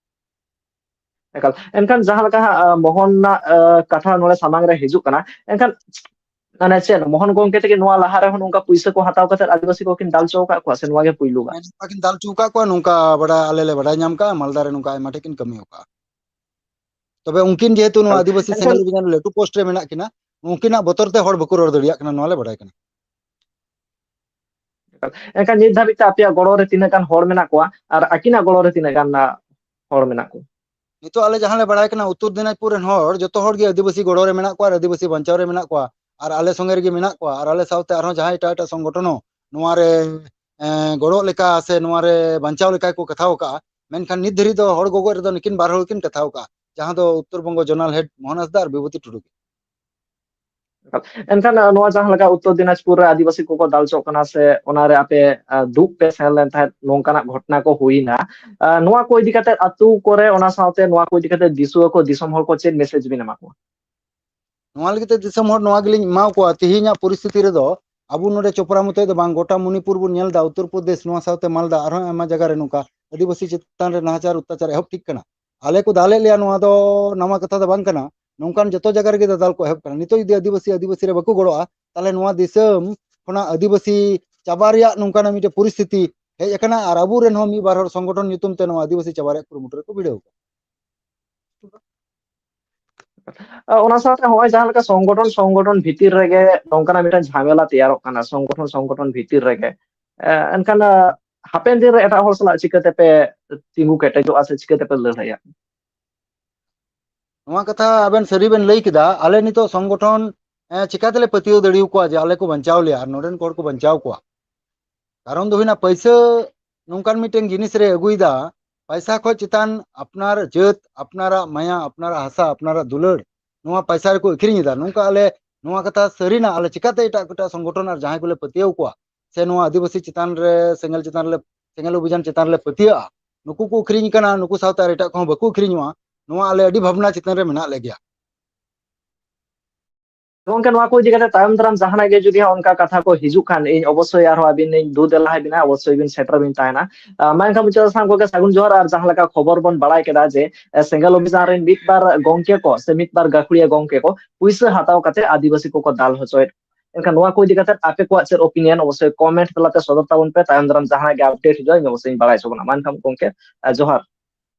ᱮᱠᱟᱞ᱾ ᱮᱱᱠᱷᱟᱱ ᱡᱟᱦᱟᱸ ᱞᱮᱠᱟ ᱦᱟᱸᱜ, ᱟᱸ, ᱢᱳᱦᱚᱱᱟᱜ, ᱟᱸ, ᱠᱟᱛᱷᱟ ᱱᱚᱰᱮ ᱥᱟᱢᱟᱝ ᱨᱮ ᱦᱤᱡᱩᱜ ᱠᱟᱱᱟ, ᱮᱱᱠᱷᱟᱱ ᱢᱟᱱᱮ ᱪᱮᱫ ᱢᱳᱦᱚᱱ ᱜᱚᱢᱠᱮ ᱛᱟᱹᱠᱤᱱ ᱱᱚᱣᱟ ᱞᱟᱦᱟ ᱨᱮᱦᱚᱸ ᱱᱚᱝᱠᱟ ᱯᱩᱭᱥᱟᱹ ᱠᱚ ᱦᱟᱛᱟᱣ ᱠᱟᱛᱮ ᱟᱹᱫᱤᱵᱟᱹᱥᱤ ᱠᱚᱠᱤᱱ ᱫᱟᱞ ᱦᱚᱪᱚ ᱟᱠᱟᱫ ᱠᱚᱣᱟ ᱥᱮ ᱱᱚᱣᱟ ᱜᱮ ᱯᱩᱭᱞᱩ ᱵᱟᱨ? ᱦᱮᱸ, ᱱᱚᱝᱠᱟ ᱠᱤᱱ ᱫᱟᱞ ᱦᱚᱪᱚ ᱟᱠᱟᱫ ᱠᱚᱣᱟ, ᱱᱚᱝᱠᱟ ᱵᱟᱲᱟᱭ, ᱟᱞᱮ ᱞᱮ ᱵᱟᱲᱟᱭ ᱧᱟᱢ ᱠᱟᱜᱼᱟ, ᱢᱟᱞᱫᱟ ᱨᱮ ᱱᱚᱝᱠᱟ ᱟᱭᱢᱟ ᱴᱷᱮᱱ ᱠᱤᱱ ᱠᱟᱹᱢᱤ ᱟᱠᱟᱫᱼᱟ᱾ ᱛᱚᱵᱮ ᱩᱱᱠᱤᱱ ᱡᱮᱦᱮᱛᱩ ᱱᱚᱣᱟ ᱮᱠᱟᱞ᱾ ᱟᱹᱫᱤᱵᱟᱹᱥᱤ ᱮᱱᱠᱷᱟᱱ ᱥᱮᱸᱜᱮᱞ ᱚᱵᱷᱤᱡᱟᱱ ᱞᱟᱹᱴᱩ ᱯᱳᱥᱴ ᱨᱮ ᱢᱮᱱᱟᱜ ᱠᱤᱱᱟ, ᱩᱱᱠᱤᱱᱟᱜ ᱵᱚᱛᱚᱨ ᱛᱮ ᱦᱚᱲ ᱵᱟᱠᱚ ᱨᱚᱲ ᱫᱟᱲᱮᱭᱟᱜ ᱠᱟᱱᱟ, ᱱᱚᱣᱟ ᱞᱮ ᱵᱟᱲᱟᱭ ᱠᱟᱱᱟ᱾ ᱮᱱᱠᱷᱟᱱ ᱱᱤᱛ ᱫᱷᱟᱹᱵᱤᱡ ᱛᱮ ᱟᱯᱮᱭᱟᱜ ᱜᱚᱲᱚ ᱨᱮ ᱛᱤᱱᱟᱹᱜ ᱜᱟᱱ ᱦᱚᱲ ᱢᱮᱱᱟᱜ ᱠᱚᱣᱟ ᱟᱨ ᱟᱹᱠᱤᱱᱟᱜ ᱜᱚᱲᱚ ᱨᱮ ᱛᱤᱱᱟᱹᱜ ᱜᱟᱱ, ᱟ, ᱦᱚᱲ ᱢᱮᱱᱟᱜ ᱠᱚᱣᱟ? ᱱᱤᱛᱚᱜ ᱟᱞᱮ ᱡᱟᱦᱟᱸ ᱞᱮ ᱵᱟᱲᱟᱭ ᱠᱟᱱᱟ, ᱩᱛᱛᱚᱨ ᱫᱤᱱᱟᱡᱽᱯᱩᱨ ᱨᱮᱱ ᱦᱚᱲ ᱡᱚᱛᱚ ᱦᱚᱲ ᱜᱮ ᱟᱹᱫᱤᱵᱟᱹᱥᱤ ᱜᱚᱲᱚ ᱨᱮ ᱢᱮᱱᱟᱜ ᱠᱚᱣᱟ ᱟᱨ ᱟᱹᱫᱤᱵᱟᱹᱥᱤ ᱵᱟᱧᱪᱟᱣ ᱨᱮ ᱢᱮᱱᱟᱜ ᱠᱚᱣᱟ᱾ ᱟᱨ ᱟᱞᱮ ᱥᱚᱸᱜᱮ ᱨᱮᱜᱮ ᱢᱮᱱᱟᱜ ᱠᱚᱣᱟ᱾ ᱟᱨ ᱟᱞᱮ ᱥᱟᱶᱛᱮ ᱟᱨᱦᱚᱸ ᱡᱟᱦᱟᱸᱭ ᱮᱴᱟᱜ ᱮᱴᱟᱜ ᱥᱚᱝᱜᱚᱴᱷᱚᱱ ᱦᱚᱸ ᱱᱚᱣᱟ ᱨᱮ, ᱮᱸ, ᱜᱚᱲᱚᱜ ᱞᱮᱠᱟ ᱥᱮ ᱱᱚᱣᱟ ᱨᱮ ᱵᱟᱧᱪᱟᱣ ᱞᱮᱠᱟ ᱠᱚ ᱠᱟᱛᱷᱟᱣ ᱟᱠᱟᱜᱼᱟ᱾ ᱢᱮᱱᱠᱷᱟᱱ ᱱᱤᱛ ᱫᱷᱟᱹᱨᱤᱡ ᱫᱚ ᱦᱚᱲ ᱜᱚᱜᱚᱡ ᱨᱮᱫᱚ ᱱᱩᱠᱤᱱ ᱵᱟᱨ ᱦᱚᱲ ᱠᱤᱱ ᱠᱟᱛᱷᱟᱣ ᱟᱠᱟᱜᱼᱟ, ᱡᱟᱦᱟᱸ ᱫᱚ ᱩᱛᱛᱚᱨ ᱵᱚᱝᱜᱚ ᱡᱳᱱᱟᱞ ᱦᱮᱰ ᱢᱳᱦᱚᱱ ᱦᱟᱸᱥᱫᱟ ᱟᱨ ᱵᱤᱵᱷᱩᱛᱤ ᱴᱩᱰᱩ ᱜᱮ᱾ ᱮᱱᱠᱷᱟᱱ, ᱟᱸ, ᱱᱚᱣᱟ ᱡᱟᱦᱟᱸ ᱞᱮᱠᱟ ᱩᱛᱛᱚᱨ ᱫᱤᱱᱟᱡᱽᱯᱩᱨ ᱨᱮ ᱟᱹᱫᱤᱵᱟᱹᱥᱤ ᱠᱚᱠᱚ ᱫᱟᱞ ᱦᱚᱪᱚᱜ ᱠᱟᱱᱟ ᱥᱮ ᱚᱱᱟᱨᱮ ᱟᱯᱮ, ᱟᱸ, ᱫᱩᱜ ᱯᱮ ᱥᱮᱱ ᱞᱮᱱ ᱛᱟᱦᱮᱸᱫ, ᱱᱚᱝᱠᱟᱱᱟᱜ ᱜᱷᱚᱴᱚᱱᱟ ᱠᱚ ᱦᱩᱭᱱᱟ, ᱟᱸ, ᱱᱚᱣᱟ ᱠᱚ ᱤᱫᱤ ᱠᱟᱛᱮ ᱟᱹᱛᱩ ᱠᱚᱨᱮ, ᱚᱱᱟ ᱥᱟᱶᱛᱮ ᱱᱚᱣᱟ ᱠᱚ ᱤᱫᱤ ᱠᱟᱛᱮ ᱫᱤᱥᱩᱣᱟᱹ ᱠᱚ, ᱫᱤᱥᱚᱢ ᱦᱚᱲ ᱠᱚ ᱪᱮᱫ ᱢᱮᱥᱮᱡᱽ ᱵᱤᱱ ᱮᱢᱟ ᱠᱚᱣᱟ? ᱱᱚᱣᱟ ᱞᱟᱹᱜᱤᱫ ᱛᱮ ᱫᱤᱥᱚᱢ ᱦᱚᱲ ᱱᱚᱣᱟ ᱜᱮᱞᱤᱧ ᱮᱢᱟ ᱠᱚᱣᱟ, ᱛᱮᱦᱮᱧᱟᱜ ᱯᱚᱨᱤᱥᱛᱷᱤᱛᱤ ᱨᱮᱫᱚ ᱟᱵᱚ ᱱᱚᱰᱮ ᱪᱚᱯᱨᱟ ᱢᱚᱛᱚᱡ ᱫᱚ ᱵᱟᱝ, ᱜᱚᱴᱟ ᱢᱚᱱᱤᱯᱩᱨ ᱵᱚᱱ ᱧᱮᱞ ᱮᱫᱟ, ᱩᱛᱛᱚᱨ ᱯᱨᱚᱫᱮᱥ, ᱱᱚᱣᱟ ᱥᱟᱶᱛᱮ ᱢᱟᱞᱫᱟ, ᱟᱨᱦᱚᱸ ᱟᱭᱢᱟ ᱡᱟᱭᱜᱟ ᱨᱮ ᱱᱚᱝᱠᱟ ᱟᱹᱫᱤᱵᱟᱹᱥᱤ ᱪᱮᱛᱟᱱ ᱨᱮ ᱱᱟᱦᱟᱪᱟᱨ ᱚᱛᱛᱟᱪᱟᱨ ᱮᱦᱚᱵ ᱴᱷᱤᱠ ᱠᱟᱱᱟ᱾ ᱟᱞᱮ ᱠᱚ ᱫᱟᱞᱮᱫ ᱞᱮᱭᱟ, ᱱᱚᱣᱟ ᱫᱚ ᱱᱟᱣᱟ ᱠᱟᱛᱷᱟ ᱫᱚ ᱵᱟᱝ ᱠᱟᱱᱟ᱾ ᱱᱚᱝᱠᱟᱱ ᱡᱚᱛᱚ ᱡᱟᱭᱜᱟ ᱨᱮᱜᱮ ᱫᱟᱫᱟᱞ ᱠᱚ ᱮᱦᱚᱵ ᱠᱟᱱᱟ᱾ ᱱᱤᱛᱚᱜ ᱡᱩᱫᱤ ᱟᱹᱫᱤᱵᱟᱹᱥᱤ, ᱟᱹᱫᱤᱵᱟᱹᱥᱤ ᱨᱮ ᱵᱟᱠᱚ ᱜᱚᱲᱚᱜᱼᱟ, ᱛᱟᱦᱚᱞᱮ ᱱᱚᱣᱟ ᱫᱤᱥᱚᱢ ᱠᱷᱚᱱᱟᱜ ᱟᱹᱫᱤᱵᱟᱹᱥᱤ ᱪᱟᱵᱟ ᱨᱮᱭᱟᱜ ᱱᱚᱝᱠᱟᱱᱟᱜ ᱢᱤᱫᱴᱮᱱ ᱯᱚᱨᱤᱥᱛᱷᱤᱛᱤ ᱦᱮᱡ ᱟᱠᱟᱱᱟ, ᱟᱨ ᱟᱵᱚᱨᱮᱱ ᱦᱚᱸ ᱢᱤᱫ ᱵᱟᱨ ᱦᱚᱲ ᱥᱚᱝᱜᱚᱴᱷᱚᱱ ᱧᱩᱛᱩᱢ ᱛᱮ ᱱᱚᱣᱟ ᱟᱹᱫᱤᱵᱟᱹᱥᱤ ᱪᱟᱵᱟ ᱨᱮᱭᱟᱜ ᱠᱩᱨᱩᱢᱩᱴᱩ ᱨᱮᱠᱚ ᱵᱷᱤᱲᱟᱹᱣ ᱟᱠᱟᱱᱟ᱾ ᱚᱱᱟ ᱥᱟᱶᱛᱮ ᱱᱚᱜᱼᱚᱭ ᱡᱟᱦᱟᱸ ᱞᱮᱠᱟ ᱥᱚᱝᱜᱚᱴᱷᱚᱱ ᱥᱚᱝᱜᱚᱴᱷᱚᱱ ᱵᱷᱤᱛᱤᱨ ᱨᱮᱜᱮ ᱱᱚᱝᱠᱟᱱᱟᱜ ᱢᱤᱫᱴᱟᱝ ᱡᱷᱟᱢᱮᱞᱟ ᱛᱮᱭᱟᱨᱚᱜ ᱠᱟᱱᱟ, ᱥᱚᱝᱜᱚᱴᱷᱚᱱ ᱥᱚᱝᱜᱚᱴᱷᱚᱱ ᱵᱷᱤᱛᱤᱨ ᱨᱮᱜᱮ, ᱮ, ᱮᱱᱠᱷᱟᱱ, ᱟ, ᱦᱟᱯᱮᱱ ᱫᱤᱱ ᱨᱮ ᱮᱴᱟᱜ ᱦᱚᱲ ᱥᱟᱞᱟᱜ ᱪᱤᱠᱟᱹ ᱛᱮᱯᱮ ᱛᱤᱸᱜᱩ ᱠᱮᱴᱮᱡᱚᱜᱼᱟ ᱥᱮ ᱪᱤᱠᱟᱹ ᱛᱮᱯᱮ ᱞᱟᱹᱲᱦᱟᱹᱭᱟ? ᱱᱚᱣᱟ ᱠᱟᱛᱷᱟ ᱟᱵᱮᱱ ᱥᱟᱹᱨᱤ ᱵᱮᱱ ᱞᱟᱹᱭ ᱠᱮᱫᱟ᱾ ᱟᱞᱮ ᱱᱤᱛᱚᱜ ᱥᱚᱝᱜᱚᱴᱷᱚᱱ, ᱮ, ᱪᱤᱠᱟ ᱛᱮᱞᱮ ᱯᱟᱹᱛᱭᱟᱹᱣ ᱫᱟᱲᱮᱭᱟᱠᱚᱣᱟ ᱡᱮ ᱟᱞᱮ ᱠᱚ ᱵᱟᱧᱪᱟᱣ ᱞᱮᱭᱟ ᱟᱨ ᱱᱚᱰᱮᱱ ᱦᱚᱲ ᱠᱚ ᱵᱟᱧᱪᱟᱣ ᱠᱚᱣᱟ? ᱠᱟᱨᱚᱱ ᱫᱚ ᱦᱩᱭᱱᱟ ᱯᱟᱹᱭᱥᱟᱹ ᱱᱚᱝᱠᱟᱱ ᱢᱤᱫᱴᱮᱱ ᱡᱤᱱᱤᱥ ᱨᱮ ᱟᱹᱜᱩᱭᱮᱫᱟ, ᱯᱟᱭᱥᱟ ᱠᱷᱚᱡ ᱪᱮᱛᱟᱱ ᱟᱯᱱᱟᱨ ᱡᱟᱹᱛ, ᱟᱯᱱᱟᱨᱟᱜ ᱢᱟᱭᱟ, ᱟᱯᱱᱟᱨᱟᱜ ᱦᱟᱥᱟ, ᱟᱯᱱᱟᱨᱟᱜ ᱫᱩᱞᱟᱹᱲ, ᱱᱚᱣᱟ ᱯᱟᱭᱥᱟ ᱨᱮᱠᱚ ᱟᱹᱠᱷᱨᱤᱧ ᱮᱫᱟ᱾ ᱱᱚᱝᱠᱟ ᱟᱞᱮ ᱱᱚᱣᱟ ᱠᱟᱛᱷᱟ ᱥᱟᱹᱨᱤᱱᱟ, ᱟᱞᱮ ᱪᱤᱠᱟᱛᱮ ᱮᱴᱟᱜ ᱮᱴᱟᱜ ᱥᱚᱝᱜᱚᱴᱷᱚᱱ ᱟᱨ ᱡᱟᱦᱟᱸᱭ ᱠᱚᱞᱮ ᱯᱟᱹᱛᱭᱟᱹᱣ ᱠᱚᱣᱟ ᱥᱮ ᱱᱚᱣᱟ ᱟᱹᱫᱤᱵᱟᱹᱥᱤ ᱪᱮᱛᱟᱱ ᱨᱮ ᱥᱮᱸᱜᱮᱞ ᱪᱮᱛᱟᱱ ᱨᱮ ᱥᱮᱸᱜᱮᱞ ᱚᱵᱷᱤᱡᱟᱱ ᱪᱮᱛᱟᱱ ᱨᱮᱞᱮ ᱯᱟᱹᱛᱭᱟᱹᱜᱼᱟ, ᱱᱩᱠᱩ ᱠᱚ ᱟᱹᱠᱷᱨᱤᱧ ᱠᱟᱱᱟ, ᱱᱩᱠᱩ ᱥᱟᱶᱛᱮ ᱟᱨ ᱮᱴᱟᱜ ᱠᱚᱦᱚᱸ ᱵᱟᱠᱚ ᱟᱹᱠᱷᱨᱤᱧᱚᱜᱼᱟ, ᱱᱚᱣᱟ ᱟᱞᱮ ᱟᱹᱰᱤ ᱵᱷᱟᱵᱽᱱᱟ ᱪᱮᱛᱟᱱ ᱨᱮ ᱢᱮᱱᱟᱜ ᱞᱮᱜᱮᱭᱟ᱾ ᱜᱚᱝᱠᱮ, ᱱᱚᱣᱟ ᱠᱚ ᱤᱫᱤ ᱠᱟᱛᱮ ᱛᱟᱭᱚᱢ ᱫᱟᱨᱟᱢ ᱡᱟᱦᱟᱱᱟᱜ ᱜᱮ ᱡᱩᱫᱤ ᱦᱟᱸᱜ ᱚᱱᱠᱟ ᱠᱟᱛᱷᱟ ᱠᱚ ᱦᱤᱡᱩᱜ ᱠᱷᱟᱱ, ᱤᱧ ᱚᱵᱚᱥᱥᱳᱭ ᱟᱨᱦᱚᱸ ᱟᱹᱵᱤᱱ ᱤᱧ ᱫᱩ ᱫᱮᱞᱟ ᱟᱵᱤᱱᱟ, ᱚᱵᱚᱥᱥᱳᱭ ᱵᱤᱱ ᱥᱮᱴᱮᱨ ᱵᱤᱱ ᱛᱟᱦᱮᱱᱟ᱾ ᱟᱸ, ᱢᱟ ᱮᱱᱠᱷᱟᱱ ᱢᱩᱪᱟᱹᱫ ᱥᱟᱶ ᱜᱚᱝᱠᱮ ᱥᱟᱹᱜᱩᱱ ᱡᱚᱦᱟᱨ᱾ ᱟᱨ ᱡᱟᱦᱟᱸ ᱞᱮᱠᱟ ᱠᱷᱚᱵᱚᱨ ᱵᱚᱱ ᱵᱟᱲᱟᱭ ᱠᱮᱫᱟ ᱡᱮ, ᱮ, ᱥᱮᱸᱜᱮᱞ ᱚᱵᱷᱤᱡᱟᱱ ᱨᱮᱱ ᱢᱤᱫ ᱵᱟᱨ ᱜᱚᱝᱠᱮ ᱠᱚ ᱥᱮ ᱢᱤᱫ ᱵᱟᱨ ᱜᱟᱹᱠᱷᱩᱲᱤᱭᱟᱹ ᱜᱚᱝᱠᱮ ᱠᱚ ᱯᱩᱭᱥᱟᱹ ᱦᱟᱛᱟᱣ ᱠᱟᱛᱮ ᱟᱹᱫᱤᱵᱟᱹᱥᱤ ᱠᱚᱠᱚ ᱫᱟᱞ ᱦᱚᱪᱚᱭᱮᱫ, ᱮᱱᱠᱷᱟᱱ ᱱᱚᱣᱟ ᱠᱚ ᱤᱫᱤ ᱠᱟᱛᱮ ᱟᱯᱮ ᱠᱚᱣᱟᱜ ᱪᱮᱫ ᱚᱯᱤᱱᱤᱭᱚᱱ, ᱚᱵᱚᱥᱥᱳᱭ ᱠᱚᱢᱮᱱᱴ ᱛᱟᱞᱟᱛᱮ ᱥᱚᱫᱚᱨ ᱛᱟᱵᱚᱱ ᱯᱮ᱾ ᱛᱟᱭᱚᱢ ᱫᱟᱨᱟᱢ ᱡᱟᱦᱟᱸ ᱜᱮ ᱟᱯᱰᱮᱴ ᱦᱤᱡᱩᱜᱼᱟ, ᱤᱧ ᱚᱵᱚᱥᱥᱳᱭ ᱤᱧ ᱵᱟᱲᱟᱭ ᱦᱚᱪᱚ ᱵᱚᱱᱟ᱾ ᱢᱟ ᱮᱱᱠᱷᱟᱱ ᱜᱚᱝᱠᱮ, ᱮ, ᱡᱚᱦᱟᱨ᱾